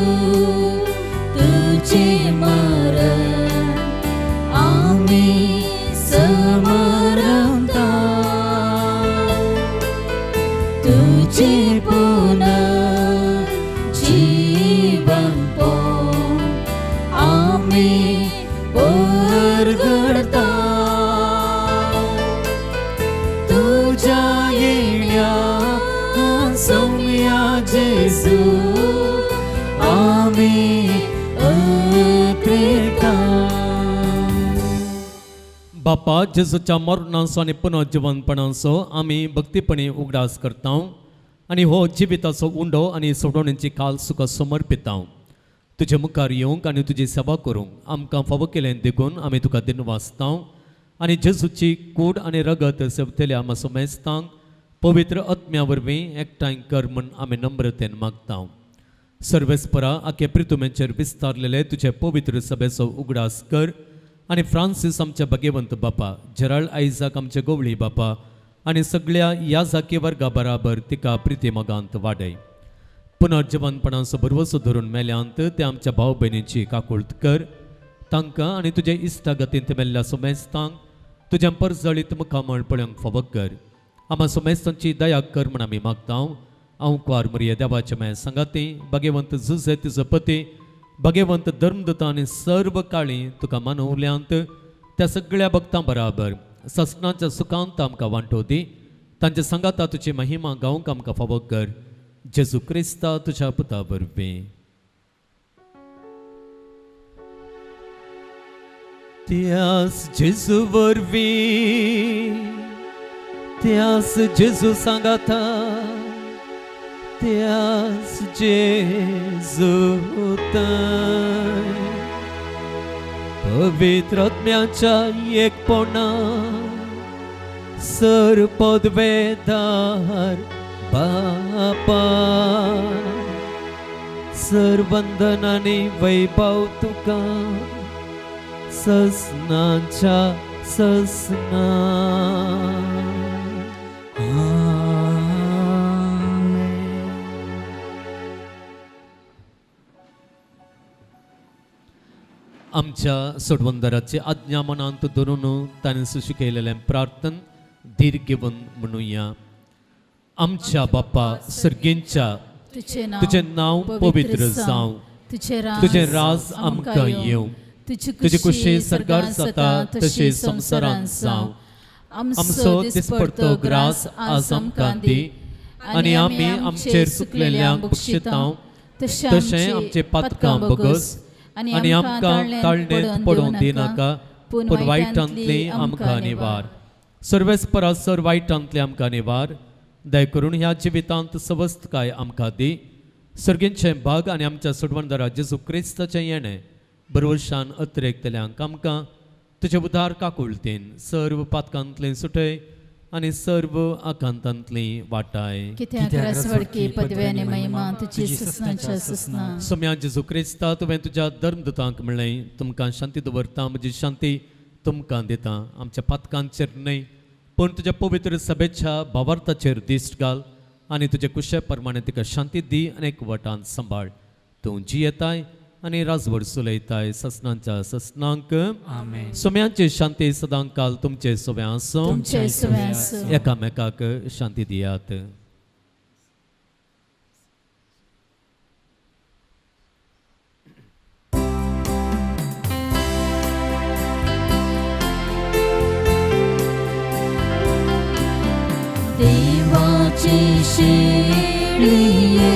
तुझे मरण आमी समरता, तुझे पुनर्जीवन पोवन आमी परगडता, तुझ्या येण्या सोम्या जेजू आमी अत्रेता. बापा, जेजूच्या मरणाचो आनी पुनर्जिवनपणाचो आमी भक्तीपणी उगडास करता आनी हो जिविताचो उंडो आनी सोडवणेची काल सुका समर्पिता. तुजे मुखार येवंक आनी तुजी सेवा करूंक आमकां फावो केलें देखून आमी तुका दिनवासता आनी जेजूची कूड आनी रगत सेवतल्या आमा समेस्तांक पवित्र आत्म्या वरवीं एकठांय कर म्हूण आमी नम्रतेन मागता. सर्वेस्परा, आखे प्रितुमेचेर विस्तारलेले तुजे पवित्र सभेचो उगडास कर आनी फ्रांसीस आमचे भाग्यवंत बापा, जेराल्ड आयजाक आमचे गोवळी बापा आनी सगळ्या ह्या जाकी वर्गा बराबर तिका प्रिती मोगांत वाडय. पुनर्जिवनपणाचो भरवसो धरून मेल्यांत ते आमच्या भाव भयणीची काकुळट कर, तांकां आनी तुजे इश्टागतींत मेल्ल्या सुमेस्तांक तुज्या परजळीत मुखामळ पळोवंक फावो कर. आमा सुमेस्तांची दया कर म्हूण आमी मागता. हांव कुवार मरिये देवाचे माय सांगाती, भाग्यवंत जुजे तुजो पती, भाग्यवंत धर्मदूत आनी सर्व काळी तुका मानवल्यांत त्या सगळ्या भक्तां बराबर ससनाच्या सुखांत आमकां वांटो दी. तांच्या सांगाता तुजी महिमा गावंक आमकां फावो कर. जेजू क्रिस्ता तुज्या पुता वरवीं. त्यास जेजू वरवीं, त्यास जेजू सांगाता, त्यास जेजू पवित्र आत्म्याच्या एकपणा सर पदवेदार बापा, सर वंदनाने वैभव तुका ससनाच्या ससना. आमच्या सोडवंदराचे आज्ञा मनांत धरून ताणें सुशिकयलेलें प्रार्थन धीर घेवन म्हणुया. आमच्या बापा सर्गेंच्या, तुजें नांव पवित्र जावं, तुजें राज आमकां येवं, तुजी कुशी सरकार जाता तशी संवसारांत जावं. आमचो दिसपडतो ग्रास आज आमकां दी आनी आमी आमचेर चुकलेल्यांक बक्षितांव तशें आमचे पातकां बगस आनी आमकां ताळणेंत पडोवंक दिनाका, पूण वायटांतली आमकां निवार. सर्वेस्परा सर वायटांतली आमकां निवार. दया करून ह्या जिवितांत सवस्तकाय आमकां दी. सर्गेंचें भाग आनी आमच्या सोडवणदारा जेजू क्रिस्ताचें येणें बरवशान अत्रेकतल्यांक आमकां तुजें उदार काकुळतेन सर्व पातकांतलें सुटय आनी सर्व आकांतांतली वाटाय. कित्याक रासवडकी पदवी आनी महिमा तुजी ससनाच्या ससना. सोम्या जेजू क्रिस्ता, तुवें तुज्या धर्मदूतांक म्हणलें, तुमकां शांती दवरता, म्हजी शांती तुमकां दिता. आमच्या पातकांचेर न्हय पूण तुज्या पवित्र सभेच्या भावार्थाचेर दिश्ट घाल आनी तुजे कुशे प्रमाणे तिका शांती दी आनी एक वटान सांबाळ. तूं जियेताय आनी राजवड चलयताय ससनांच्या ससनांक. आमेन. सोम्यांची शांती सदां काल तुमचे सोव्या आसूं. तुमचे सुवे आसूं. एकामेकाक शांती दियात. देवाची शेळये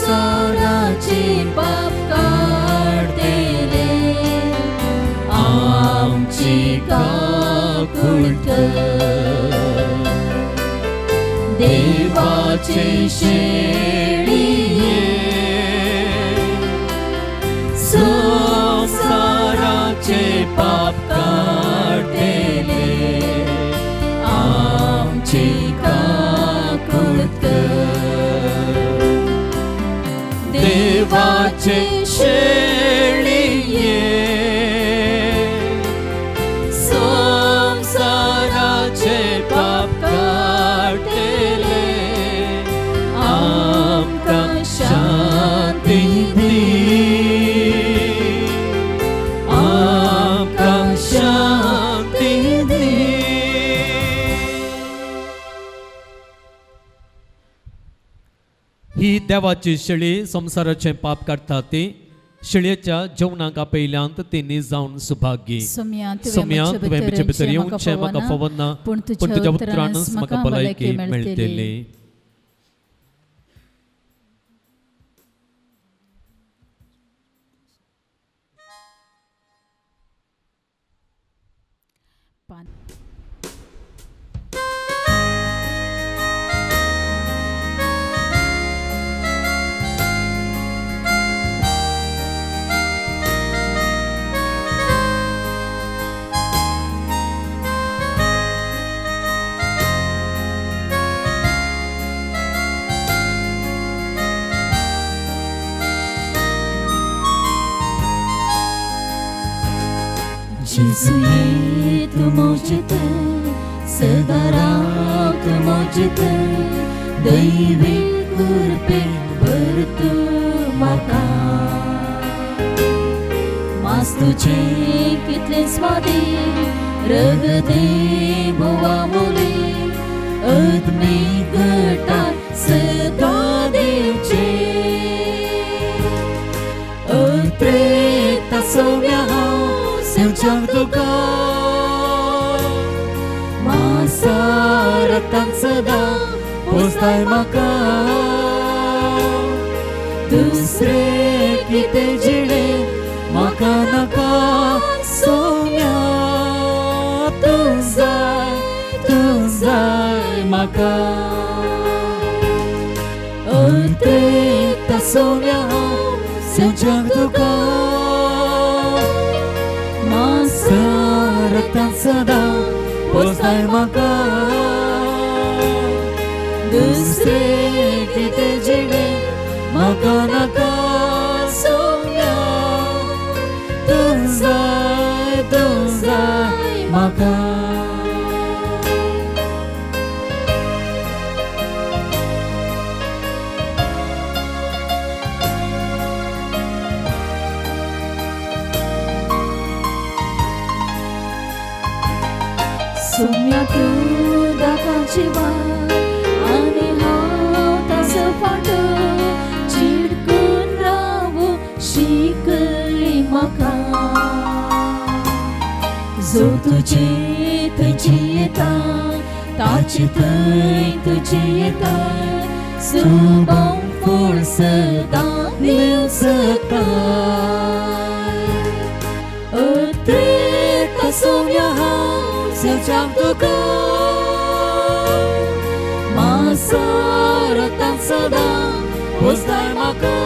संसाराचे पाप काडतेले आमची काकूट देवाची शेळये संसाराचे पाप काडतेले आमची काकूट देवाचे शेळये संसाराचे पाप काडतेले आमकां शांती दी, आमकां शांती दी. ही देवाची शेळी संवसाराचें पाप काडटा ती शेळयेच्या जेवणाक आपयल्यांत ती निजावन सुभागी. सोम्या सोम्या, तुवें म्हजे भितर येवचें म्हाका फावना, पूण पूण तुज्या उतरानच म्हाका भलायकी मेळटली. पान जेजू ये तूं म्हजेत सदां राव तूं म्हजेत दैवी कृपे भर तूं म्हाका मास तुजें कितलें स्वादी रगते भोवा मुली अदमी गटार सदां दिवचे अत्रेता सोम्या हांव सेवच्याक तुका मासारतान सदां पोसताय म्हाका दुसरें कितें जिणें म्हाका नाका सोम्या तूं जाय तूं जाय म्हाका अत्रेता सोम्या हांव सेवच्याक तुका मासारतान सदां पोसताय म्हाका दुसरें कितें जिणें म्हाका नाका सोम्या तूं जाय म्हाका. सोम्या तूं दाकाची वाट आनी हांव ताचो फाटो चिडकून रावूं शिकय म्हाका जो तुजे थंय जियेता ताचे थंय तूं जियेता सुबम फूल सदां दिवंक शकता अत्रेता सोम्या हांव सेवच्याक तुका मासारतान सदां पोसताय म्हाका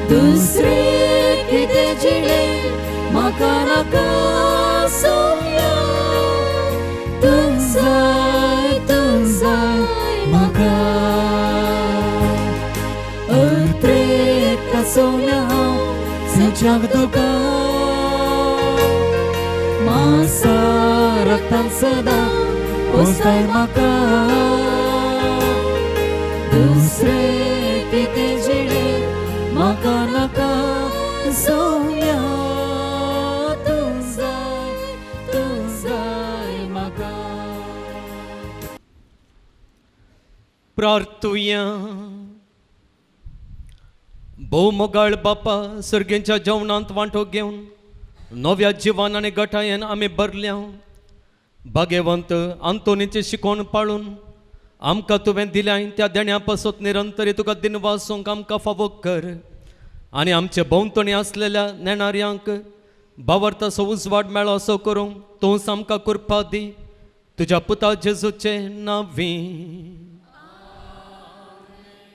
दुसरें कितें जिणें म्हाका म्हाका नाका सोम्या तूं जाय तूं जाय म्हाका अत्रेक सोम्या हांव सज्जाक तुका मासा रक्तान सदां पोसताय म्हाका दुसरें कितें जिणे म्हाका नाका सोम्या तूं जाय तूं जाय म्हाका. प्रार्थुया. भोव मोगाळ बापा, सर्गेंच्या जेवणांत वांटो घेवन नव्या जिवान आनी गटायेन आमी भरल्या. भाग्यवंत आंतोनीचें शिकोवन पाळून आमकां तुवें दिल्याय त्या देण्या पासत निरंतरी तुका दिनवासूंक आमकां फावो कर आनी आमचे भोंवतणी आसलेल्या नेणाऱ्यांक भावार्थाचो उजवाड मेळो असो करूंक तूंच आमकां कृपा दी, तुज्या पुता जेजूचे नांवी.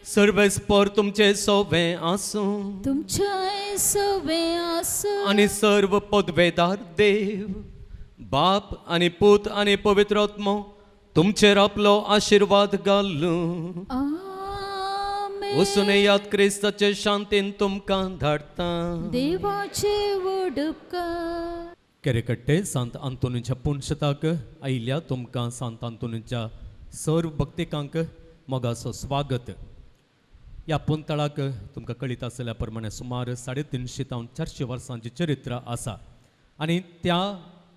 सर्वेस्पर तुमचे सोवे आसूं. तुमच्या सवे आसूं. आनी सर्व पदवेदार देव बाप आनी पूत आनी पवित्र आत्मो तुमचेर आपलो आशिर्वाद घालूं. आमेन. वचून याद, क्रिस्ताचे शांतीन तुमकां धाडटा. देवाचे वडपकार. केरेकट्टे सांत आंतोनीच्या पुनशताक आयिल्ल्या तुमकां सांत आंतोनीच्या सर्व भक्तिकांक मोगाचो स्वागत. ह्या पुंतळाक तुमकां कळीत आसल्या प्रमाणे सुमार 350 तावन 400 वर्सांची चरित्र आसा आनी त्या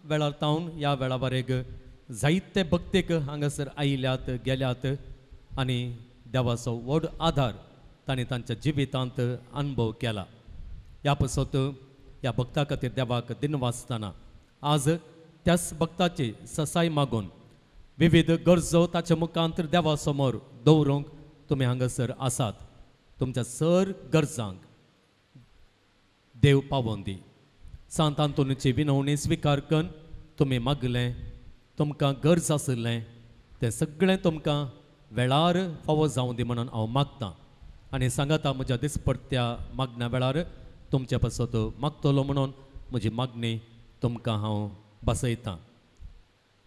वेळार तावन ह्या वेळा वरेग जायते भक्तीक हांगासर आयल्यात गेल्यात आनी देवाचो व्हड आदार तांणी तांच्या जिवितांत अनुभव केला. ह्या पासत ह्या भक्ता खातीर देवाक दिनवासतना आज त्याच भक्ताची ससाय मागून विविध गरजो ताच्या मुखांत देवा समोर दवरूंक तुमी हांगासर आसात. तुमच्या सर गरजांक देव पावोवन दी. सांत आंतोनीची विनवणी स्विकार करून तुमी मागलें, तुमकां गरज आशिल्लें तें सगळें तुमकां वेळार फावो जावं दी म्हणून हांव मागतां आनी सांगाता म्हज्या दिसपडत्या मागण्या वेळार तुमचे पासत मागतलो म्हणून म्हजी मागणी तुमकां हांव बसयतां.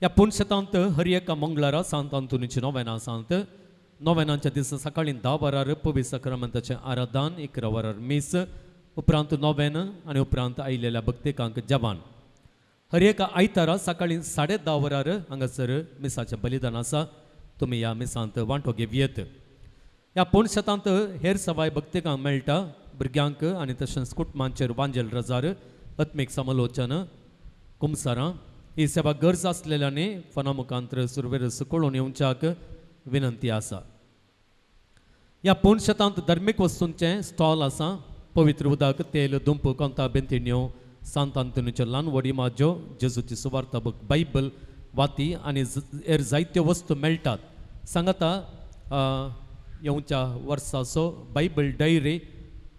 ह्या पुनशतांत हर एका मंगळारा सांत आंतोनीची नोवेनां सांत. नोवेनांच्या दिसा सकाळीं 10 वरार पवित्र सक्रमंताचें आराधन, 11 वरार मीस, उपरांत नोवेन आनी उपरांत आयिल्ल्या भक्तिकांक जेवण. हर एका आयतारा सकाळीं 10:30 वरार हांगासर मिसाचें बलिदान आसा. तुमी ह्या मिसांत वांटो घेवयेत. ह्या पुनशतांत हेर सवाय भक्तिकांक मेळटा. भुरग्यांक आनी तशेंच कुटुंबांचेर वांजेल रजार, आत्मीक समालोचन, कुमसारां ही सेवा गरज आसलेल्यांनी फोना मुखांतर सुरवेर कळोवन येवच्याक विनंती आसा. ह्या पुनशतांत धर्मीक वस्तूंचें स्टॉल आसा. पवित्र उदक, तेल, दुंप, कोंता, बेंतिण्यो, सांत आंतोनीच्यो ल्हान व्हडी माज्यो, जेजूची सुवार्ता बूक, बायबल, वाती आनी हेर जायत्यो वस्तू मेळटात. सांगाता येवच्या वर्साचो बायबल डायरी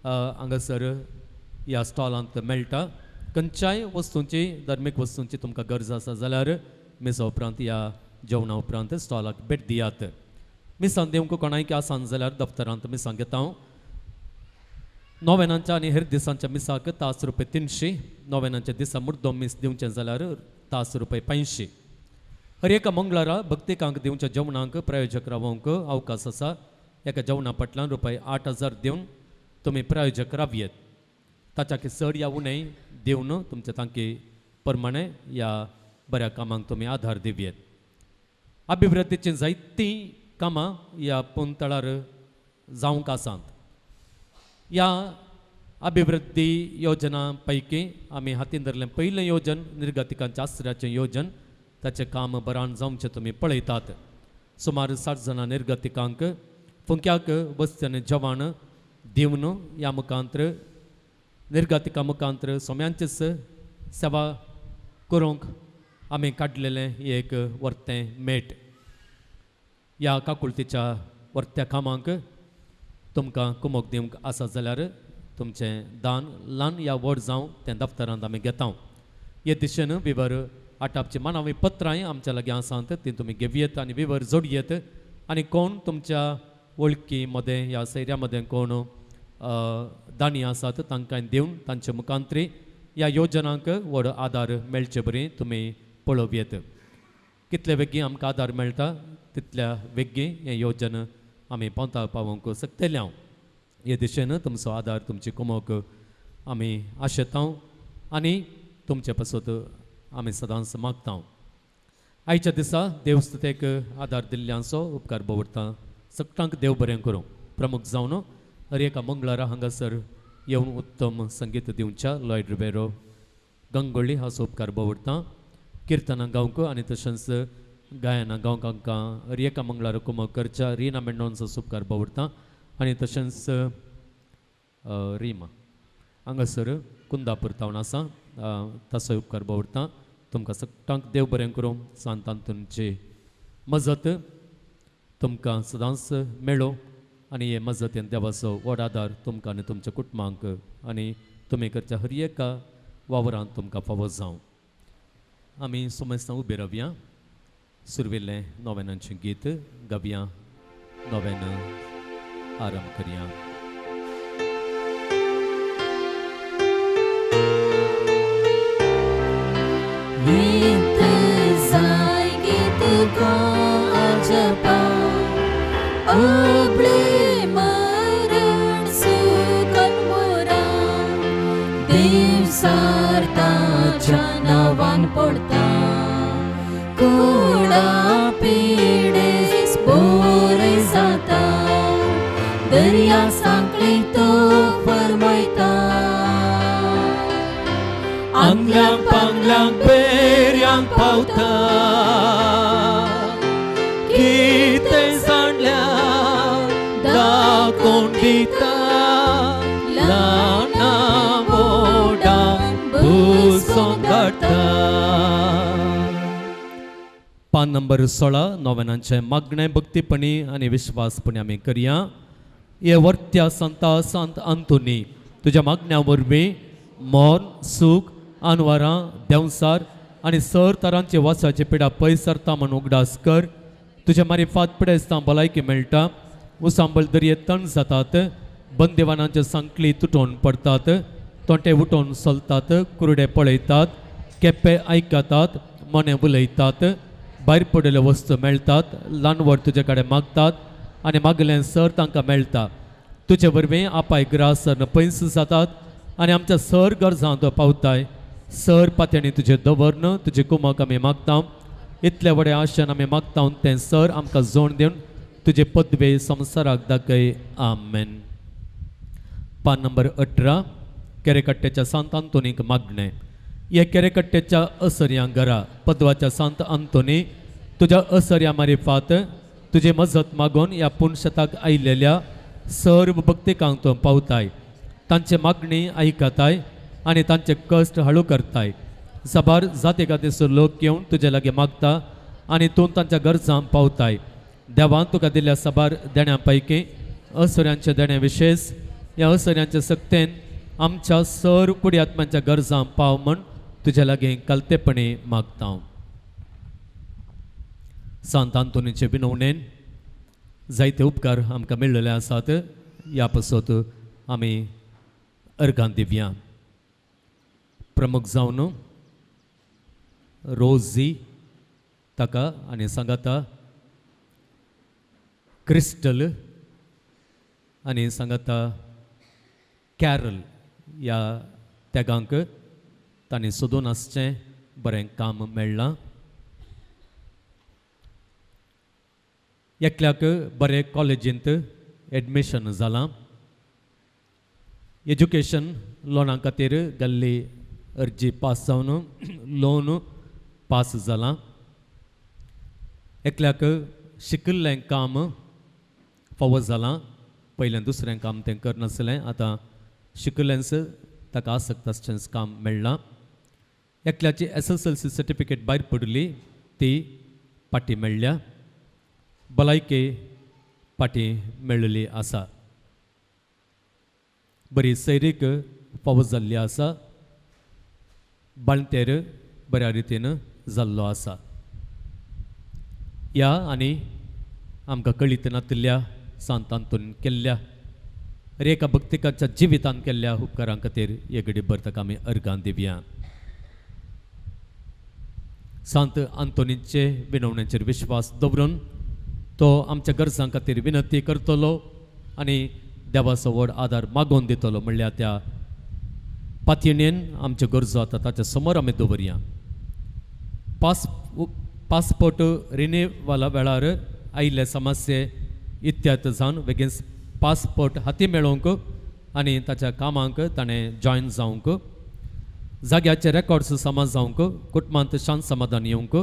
हांगासर ह्या स्टॉलांत मेळटा. खंयच्याय वस्तूंची, धर्मीक वस्तूंची तुमकां गरज आसा जाल्यार मिसा उपरांत ह्या जेवणा उपरांत स्टॉलाक भेट दियात. मिसां दिवंक कोणायक आसान जाल्यार दफ्तरांत मिसां घेता हांव. नोवेनांच्या आनी हेर दिसांच्या मिसाक तास रुपये 300, नोवेनांच्या दिसा मुड्डो मीस दिवचें जाल्यार तास रुपये 500. हर एका मंगळारा भक्तिकांक दिवच्या जेवणांक प्रायोजक रावोवंक अवकाश आसा. एका जेवणा फाटल्यान रुपये 8000 दिवन तुमी प्रायोजक रावयेत. ताच्या चड या उणें दिवन तुमच्या तांकी प्रमाणे ह्या बऱ्या कामांक तुमी आधार दिवयेत. अभिवृद्धीचीं जायतीं कामां ह्या पुंतळार जावंक आसात. ह्या अभिवृद्धी योजना पैकी आमी हातीन धरलें पयलें योजन निर्गतिकांच्या आसऱ्याचें योजन. ताचें काम बरान जावचें तुमी पळयतात. सुमार 60 जाणां निर्गतिकांक फुंक्याक वस्ती आनी जेवण दिवन ह्या मुखांत्र निर्गतिका मुखांत्र सोम्यांचेच सेवा करूंक आमी काडलेलें एक वर्तें मेट. ह्या काकुळतीच्या वर्त्या कामांक तुमकां कुमोक दिवंक आसा जाल्यार तुमचें दान ल्हान या व्हड जावं तें दफ्तरांत आमी घेता. हे दिशेन विवर आटापची मानावी पत्रांय आमच्या लागीं आसात, तीं तुमी घेवयेत आनी विवर जोडयेत. आनी कोण तुमच्या वळखी मदें ह्या सैऱ्या मदें कोण दानी आसात तांकां दिवन तांचे मुखांतरी ह्या योजनांक व्हड आदार मेळचे बरी तुमी पळोवयेत. कितले बेगीन आमकां आदार मेळटा तितल्या बेगीन हें योजन आमी पोंता पावोवंक शकतले हांव. हे दिशेन तुमचो आदार तुमची कुमोक आमी आशेता आनी तुमचे पासत आमी सदांच मागता. आयच्या दिसा देवस्तुतेक आदार दिल्ल्यांचो उपकार दवरता. सगळ्यांक देव बरें करूं. प्रमुख जावन हर एका मंगळारा हांगासर येवन उत्तम संगीत दिवच्या लॉयड रिबेरो गंगोळी हाचो उपकार दवरता. किर्तनां गावंक आनी तशेंच गायनां गावंक हांकां हर एका मंगळारा कुमक करच्या रिना मेंडोन्सो उपकार दवरता आनी तशेंच रिमा हांगासर कुंदापूर तावन आसा ताचो उपकार दवरता. तुमकां सगळ्यांक देव बरें करूं. सांतान तुमची मजत तुमकां सदांच मेळो आनी हे मजतीन देवाचो व्हड आदार तुमकां आनी तुमच्या कुटुंबांक आनी तुमी करच्या हर एका वावरांत तुमकां फावो जावं. आमी सोमेस्तां उबे रावया. सुरवेलें नोवेनांचें गीत गावया. नोवेन आरंभ करया. गीत जाय गीत गाजपा अबळे मरण सुकन मोरा देवसार ताच्या नांवान पडता कोडा पिडेस बोरे जाता दर्या सांकळी तो फरमयता आंगल्यांक पांगल्यांक पेऱ्यांक पावता कितें जाणल्यार दाखोवन दिता ल्हाना व्हडांक बुसोन धाडटा. पान नंबर 16 नोवेनांचें मागणें भक्तीपणी आनी विश्वासपणी आमी करया. हे वर्त्या संता संत अंतोनी तुज्या मागण्या वरवीं मौन सूख आनवारां देंवसार आनी सर तरांचे वासाचे पिडा पयस सरता म्हूण उगडास कर. तुज्या मारिफात पिडेस्तां भलायकी मेळटा. उसांबळ दर्ये तण जातात. बंदेवानांचे सांकली तुटोवन पडतात. तोंटे उठोवन चलतात. कुरडे पळयतात. केप्पे आयकतात. मोने उलयतात. भायर पडिल्ल्यो वस्तू मेळटात. ल्हान व्हड तुजे कडेन मागतात आनी मागलें सर तांकां मेळटा. तुजे वरवीं आपाय ग्रास पयस जातात आनी आमच्या सर गरजांत पावताय. सर पात्यांनी तुजें दवरन तुजे कुमक आमी मागता. इतले व्हडे आशेन आमी मागता तें सर आमकां जोड दिवन तुजे पदवे संवसाराक दाखय. आमेन. पान नंबर 18 केरेकट्ट्याच्या सांत आंतोनीक मागणें. हे केरेकट्ट्याच्या असर्यां घरा पदवाच्या सांत आंतोनी तुज्या असर्या मारिफात तुजी मजत मागून ह्या पुणशताक आयिल्ल्या सर्व भक्तिकांक तूं पावताय. तांचे मागणी आयकताय आनी तांचे कश्ट हळू करताय. साबार जाती गातीचो लोक येवन तुजे लागीं मागता आनी तूं तांच्या गरजांक पावताय. देवान तुका दिल्ल्या साबार देण्यां पैकी असऱ्यांचे देणें विशेश ह्या असऱ्यांचे सक्तेन आमच्या सर्व कुडी आत्म्यांच्या गरजांक पाव म्हूण तुज्या लागीं कालतेपणी मागता. सांत आंतोनीचे विनवणेन जायते उपकार आमकां मेळ्ळेले आसात. ह्या पासत आमी अर्गां दिवया. प्रमुख जावन रोजी ताका आनी सांगाता क्रिस्टल आनी सांगाता कॅरल ह्या तेगांक तांणी सोदून आसचें बरें काम मेळ्ळां. एकल्याक बरें कॉलेजींत एडमिशन जालां. एज्युकेशन लोना खातीर गेल्ली अर्जी पास जावन लोन पास जालां. एकल्याक शिकिल्लें काम फावो जालां. पयलें दुसरें काम तें करनासलें, आतां शिकिल्लेंच ताका आसक्त आसचेंच काम मेळ्ळां. एकल्याची SSLC certificate भायर पडली ती पाटी मेळ्ळ्या. भलायकी पाटी मेळिल्ली आसा. बरी सैरीक फावो जाल्ली आसा. बाळंतेर बऱ्या रितीन जाल्लो आसा. ह्या आनी आमकां कळीत नातिल्ल्या सांत आंतोनीन केल्ल्या रेखा भक्तिकाच्या जिवितांत केल्ल्या उपकारां खातीर हे घडीभर ताका आमी अर्गां दिवया. सांत आंतोनीचे विनवणेचेर विश्वास दवरून तो आमच्या गरजां खातीर विनंती करतलो आनी देवाचो व्हड आदार मागोवन दितलो म्हणल्यार त्या पातयेन आमच्यो गरजो आतां ताच्या समोर आमी दवरया. पासपोर्ट रिन्युवला वेळार आयिल्ले समस्ये इत्याद जावन बेगीन पासपोर्ट हाती मेळोवंक आनी ताच्या कामांक ताणें जॉयन जावंक, जाग्याचे रेकॉर्ड्स समा जावंक, कुटुंबांत शांत समाधान येवंक,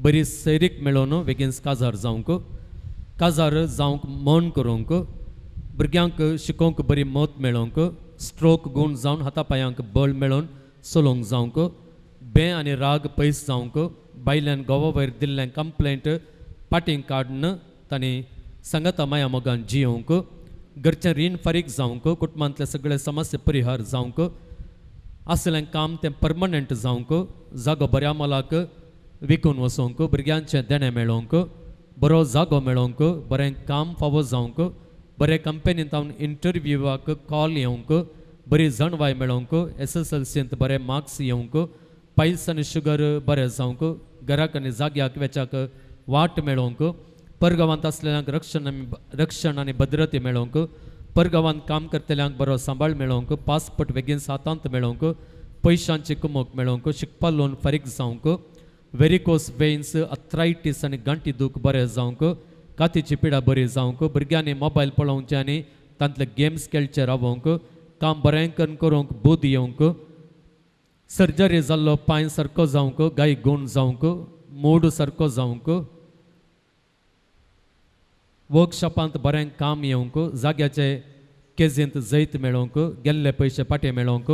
बरी सैरीक मेळोवन बेगीन काजार जावंक, काजार जावंक मन करूंक, भुरग्यांक शिकोवंक बरी मत मेळोवंक, स्ट्रोक गूण जावन हाता पांयांक बळ मेळोवन चलोवंक जावंक, बें आनी राग पयस जावंक, बायल्यान घोवा वयर दिल्लें कंप्लेंट पाटीं काडून तांणी सांगाता माया मोगान जियोवंक, घरचें रीण फारीक जावंक, कुटुंबांतले सगळे समस्या परिहार जावंक, आसलें काम तें परमनंट जावंक, जागो बऱ्या मोलाक विकून वचोंक, भुरग्यांचें देणें मेळोवंक, बरो जागो मेळोवंक, बरें काम फावो जावंक, बरे कंपनींत हांव इंटरव्यूवाक कॉल येवंक, बरी जाणवाय मेळोवंक, एसएसएलसींत बरे मार्क्स येवंक, पायल्स आनी शुगर बरें जावंक, घराक आनी जाग्याक वेच्याक वाट मेळोवंक, परगांवांत आसलेल्यांक रक्षण आनी भद्रते मेळोवंक, परगांवांत काम करतल्यांक बरो सांबाळ मेळोवंक, पासपोर्ट बेगीन हातांत मेळोवंक, पयशांची कुमक मेळोवंक, शिकपा लोन फारीक जावंक, वेरिकोस वेन्स अथरायटीस आनी गांठी दूख बरें जावंक, कातीची पिडा बरी जावंक, भुरग्यांनी मोबायल पळोवचे आनी तांतले गेम्स खेळचे रावोवंक, काम बरें करून करूंक बुद येवंक, सर्जरी जाल्लो पांय सारको जावंक, गाय गूण जावंक, मूड सारको जावंक, वर्कशॉपांत बरें काम येवंक, जाग्याचे केजींत जैत मेळोवंक, गेल्ले पयशे फाटीं मेळोवंक,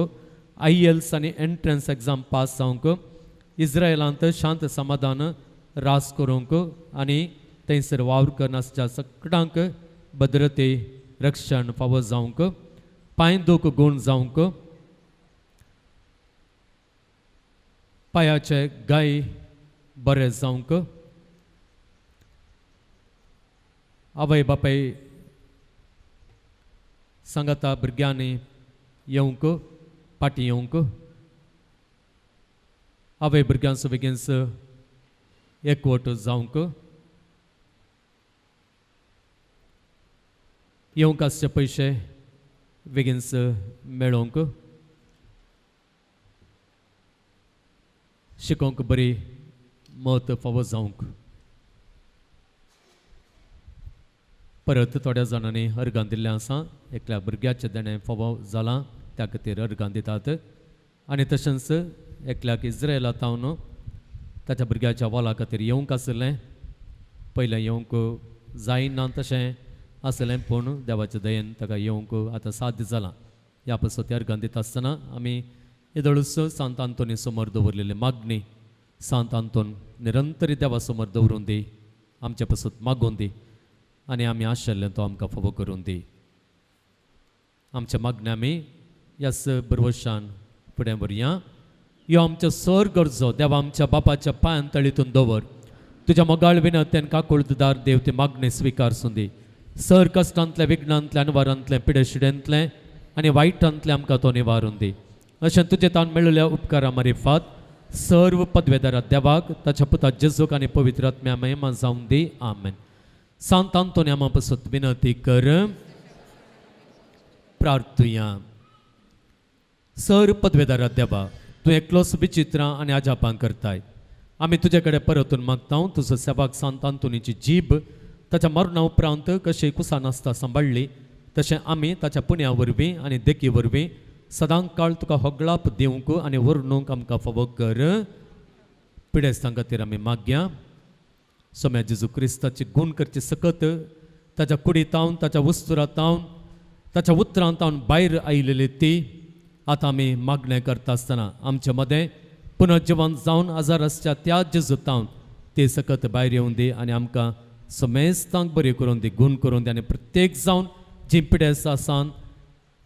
आयएल्स आनी एंट्रन्स एग्जाम पास जावंक, इस्रायलांत शांत समाधान रास करूंक आनी थंयसर वावर करनासच्या सगळ्यांक भद्रते रक्षण फावो जावंक, पांय दूख गूण जावंक, पांयाचे गाय बरे जावंक, आवय बापाय सांगाता भुरग्यांनी येवंक फाटीं येवंक, आवय भुरग्यांचो बेगीन एकवट जावंक, येवंक आसचे पयशे बेगीन मेळोवंक, शिकोवंक बरी मत फावो जावंक. परत थोड्या जाणांनी अर्गां दिल्लें आसा, एकल्या भुरग्याचें देणें फावो जालां त्या खातीर अर्गां दितात आनी तशेंच एकल्याक इस्रायला तावन ताच्या भुरग्याच्या वाला खातीर येवंक आशिल्लें, पयलें येवंक जायना तशें आसलें पूण देवाच्या दयेन ताका येवंक आतां साध्य जालां. ह्या पासत अर्गां दिता आसतना आमी येदोळूच सांत आंतोनी समोर दवरलेली मागणी सांत आंतोन निरंतरी देवा समोर दवरून दी, आमचे पासत मागून दी आनी आमी आशिल्लें तो आमकां फावो करून दी. आमच्या मागण्या आमी ह्याच बरवशान फुडें व्हरया. यो आमच्या सर गरजो देवा आमच्या बापाच्या पांयान तळीतून दवर, तुज्या मोगाळ विनंतेन काकुळदार देव ती मागणी स्विकार सुंदी. सर कश्टांतलें विघ्नांतलें अनवारांतलें पिडेशिडेंतलें आनी वायटांतलें आमकां तो निवारून दी. अशें तुजे तान मेळिल्ल्या उपकारा मारिफात सर्व पदवेदारा देवाक ताच्या पुता जेजूक आनी पवित्र आत्म्या महिमा जावन दी. आमेन. सांत आंतोनी आमा पासत विनंती कर. प्रार्थुया. सर पदवेदारा देवा, तूं एकलोच विचित्रां आनी अजापां करताय. आमी तुजे कडेन परतून मागता, तुजो सेवाक सांत आंतोनीची जीब ताच्या मरणा उपरांत कशी कुसां नासता सांबाळ्ळी तशें आमी ताच्या पुण्या वरवीं आनी देखी वरवीं सदां काळ तुका होगळाप दिवंक आनी व्हरूंक आमकां फावो कर. पिडेस्तां खातीर आमी मागया. सोम्या जेजू क्रिस्ताची गूण करची सकत ताच्या कुडीतावन ताच्या वस्तुरातावन ताच्या उतरांतावन भायर आयिल्ली ती आतां आमी मागणें करता आसतना आमचे मदें पुनर्जिवन जावन आजार आसच्या त्या जेजूतावन ती सकत भायर येवन दी आनी आमकां समेस्तांक बरी करून दी, गूण करून दी आनी प्रत्येक जावन जीं पिडेस्त आसान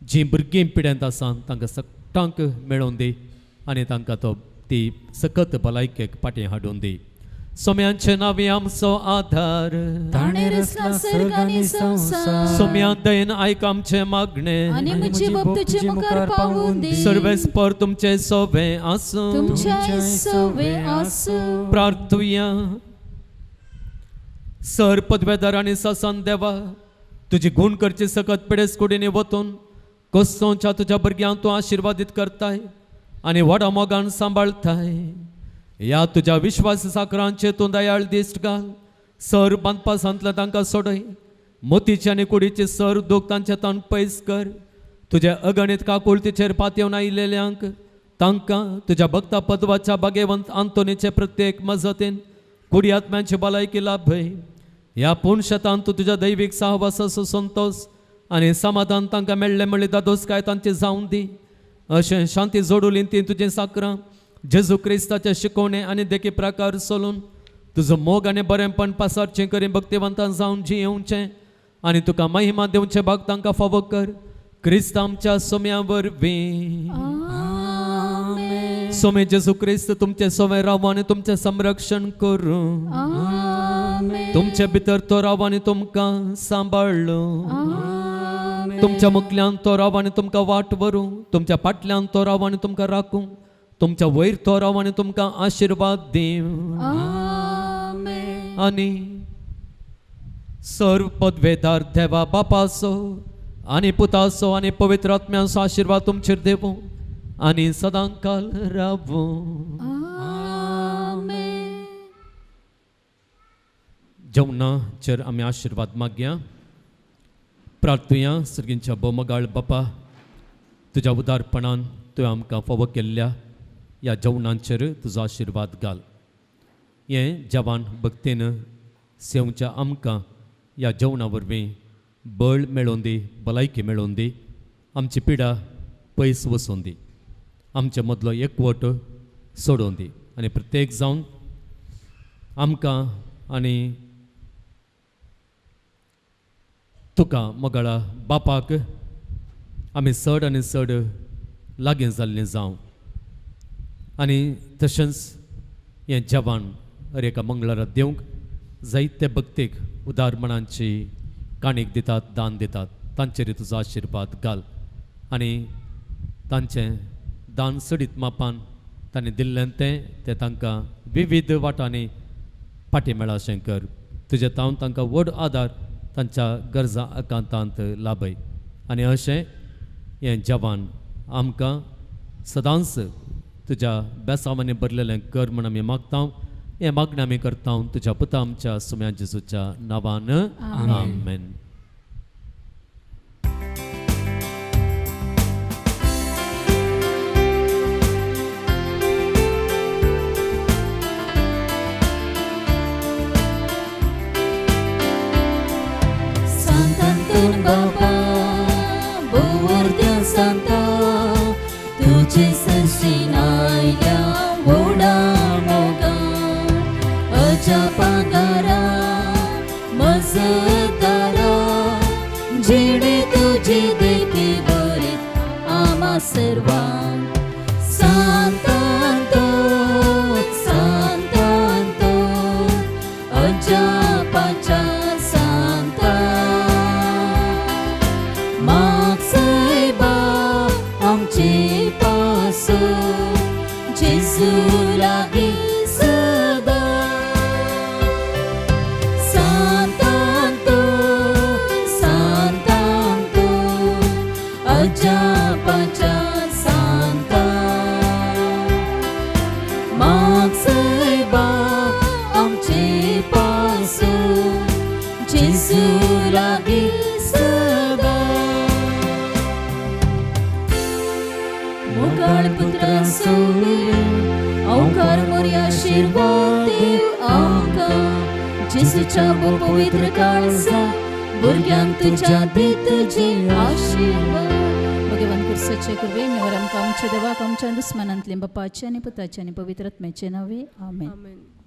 जीं भुरगीं पिड्यांत आसान तांकां सगटांक मेळोवन दी आनी तांकां तो ती सकत भलायकेक फाटीं हाडून दी. सोम्यांचे नांवी आमचो आधार. ताणें रचला सर्ग आनी संवसार. सोम्या दयेन आयक आमचें मागणें. आनी म्हजी बाप तुजे मुखार पावून दी. सर्वेस्पर तुमचें सोबें आसूं. तुमच्या सवे आसूं. प्रार्थुया. सर पदवेदार आनी ससन देवा, तुजी गुण करची सकत पिडेस कुडीनी वतून कोसोच्या तुज्या भुरग्यांक तूं आशिर्वादीत करताय आनी व्हडा मोगान सांबाळताय. ह्या तुज्या विश्वास साकरांचे तूं दयाळ दिश्ट घाल. सर बांदपासांतल्या तांकां सोडय. मोतीचे आनी कुडीचे सर दूख तांचे ताण पयस कर. तुज्या अगणीत काकुळतीचेर पातयेवन आयिल्ल्यांक तांकां तुज्या भक्ता पदवाच्या भागेवंत आंतोनीचे प्रत्येक मजतीन कुडी आत्म्यांची भलायकी लाभय. ह्या पूण शेतान तूं तुज्या दैवीक सहवासाचो संतोश आनी समाधान तांकां मेळ्ळें म्हणली दादोसकाय तांची जावन दी. अशें शांती जोडुली ती तुजीं साकरां जेजू क्रिस्ताचे शिकवणे आनी देखी प्रकार चलून तुजो मोग आनी बरेंपण पासारचें करी भक्तिवंतान जावन जियेवचें आनी तुका महिमा दिवचें भाग तांकां फावो कर. क्रिस्त आमच्या सोम्या वरवीं. आमेन. सोमे जेजू क्रिस्त तुमचे सोमे राव आनी तुमचें संरक्षण करूं. आमेन. तुमचे भितर तो राव आनी तुमकां सांबाळ्ळो. आमेन. तुमच्या मुखल्यान तो राव आनी तुमकां वाट व्हरूं. तुमच्या फाटल्यान तो राव आनी तुमकां राखूं. तुमच्या वयर तो राव आनी तुमकां आशिर्वाद दिवं. आमेन. आनी सर्व पदवेदार देवा बापाचो आनी पुताचो आनी पवित्र आत्म्याचो आशिर्वाद तुमचेर देवूं आनी सदांकाल रावूं. आमेन. जेवणाचेर आमी आशिर्वाद मागया. प्रार्थुया. सर्गींच्या बोमगाळ बापा, तुज्या उदारपणान तुवें आमकां फावो केल्ल्या ह्या जेवणाचेर तुजो आशिर्वाद घाल. हें जेवण भक्तीन सेवच्या आमकां ह्या जेवणा वरवीं बळ मेळोवन दी, भलायकी मेळोवन दी, आमची पिडा पयस वचून दी, आमचे मदलो एकवट सोडोवन दी आनी प्रत्येक जावन आमकां आनी तुका मोगाळा बापाक आमी चड आनी चड लागीं जाल्लीं जावं. आनी तशेंच हें जेवण हर एका मंगळारा दिवंक जायते भक्तीक उदारपणांची काणीक दितात, दान दितात, तांचेर तुजो आशिर्वाद घाल आनी तांचें दान सडीत मापान तांणी दिल्लें तें तें तांकां विविध वाटांनी फाटीं मेळा अशें कर. तुजे तावन तांकां व्हड आदार तांच्या गरजां आकांतांत लाभय आनी अशें हें जेवण आमकां सदांच तुज्या बेसांवांनी भरलेलें कर म्हण आमी मागता. हें मागणें आमी करता तुज्या पुता आमच्या सुम्या जेजूच्या नांवान. आमेन. सांतांतून बाबा बोवर्द्या सांता, तुझे सशीन आयल्या व्हडा मोगान. अजापांगारा मजदारा, जिणे तुजी देखी बरीत आमा सर्वांक. सांतांतो सांतांतो अजापाच्या सांता, माग सायबा आमचे पासो जेजू लागीं सदां. सांतांतो सांतांतो अजापाच्या सांता, माग सायबा आमचे पासो जेजू लागीं सदां. मोगाळ पुत्रा सोडून अवकार मोरया आशिर्वाद दिव आमकां. जेजूच्या पवित्र काळजा भुरग्यांक तुज्या दी तुजे आशिर्वाद. भगवान कुर्साचे कृपेन निवर आमकां आमच्या देवाक आमच्या दुस्मानांतले बापाचे आनी पुताचे आनी पवित्र आत्म्याचे नावे. आमेन. आमेन.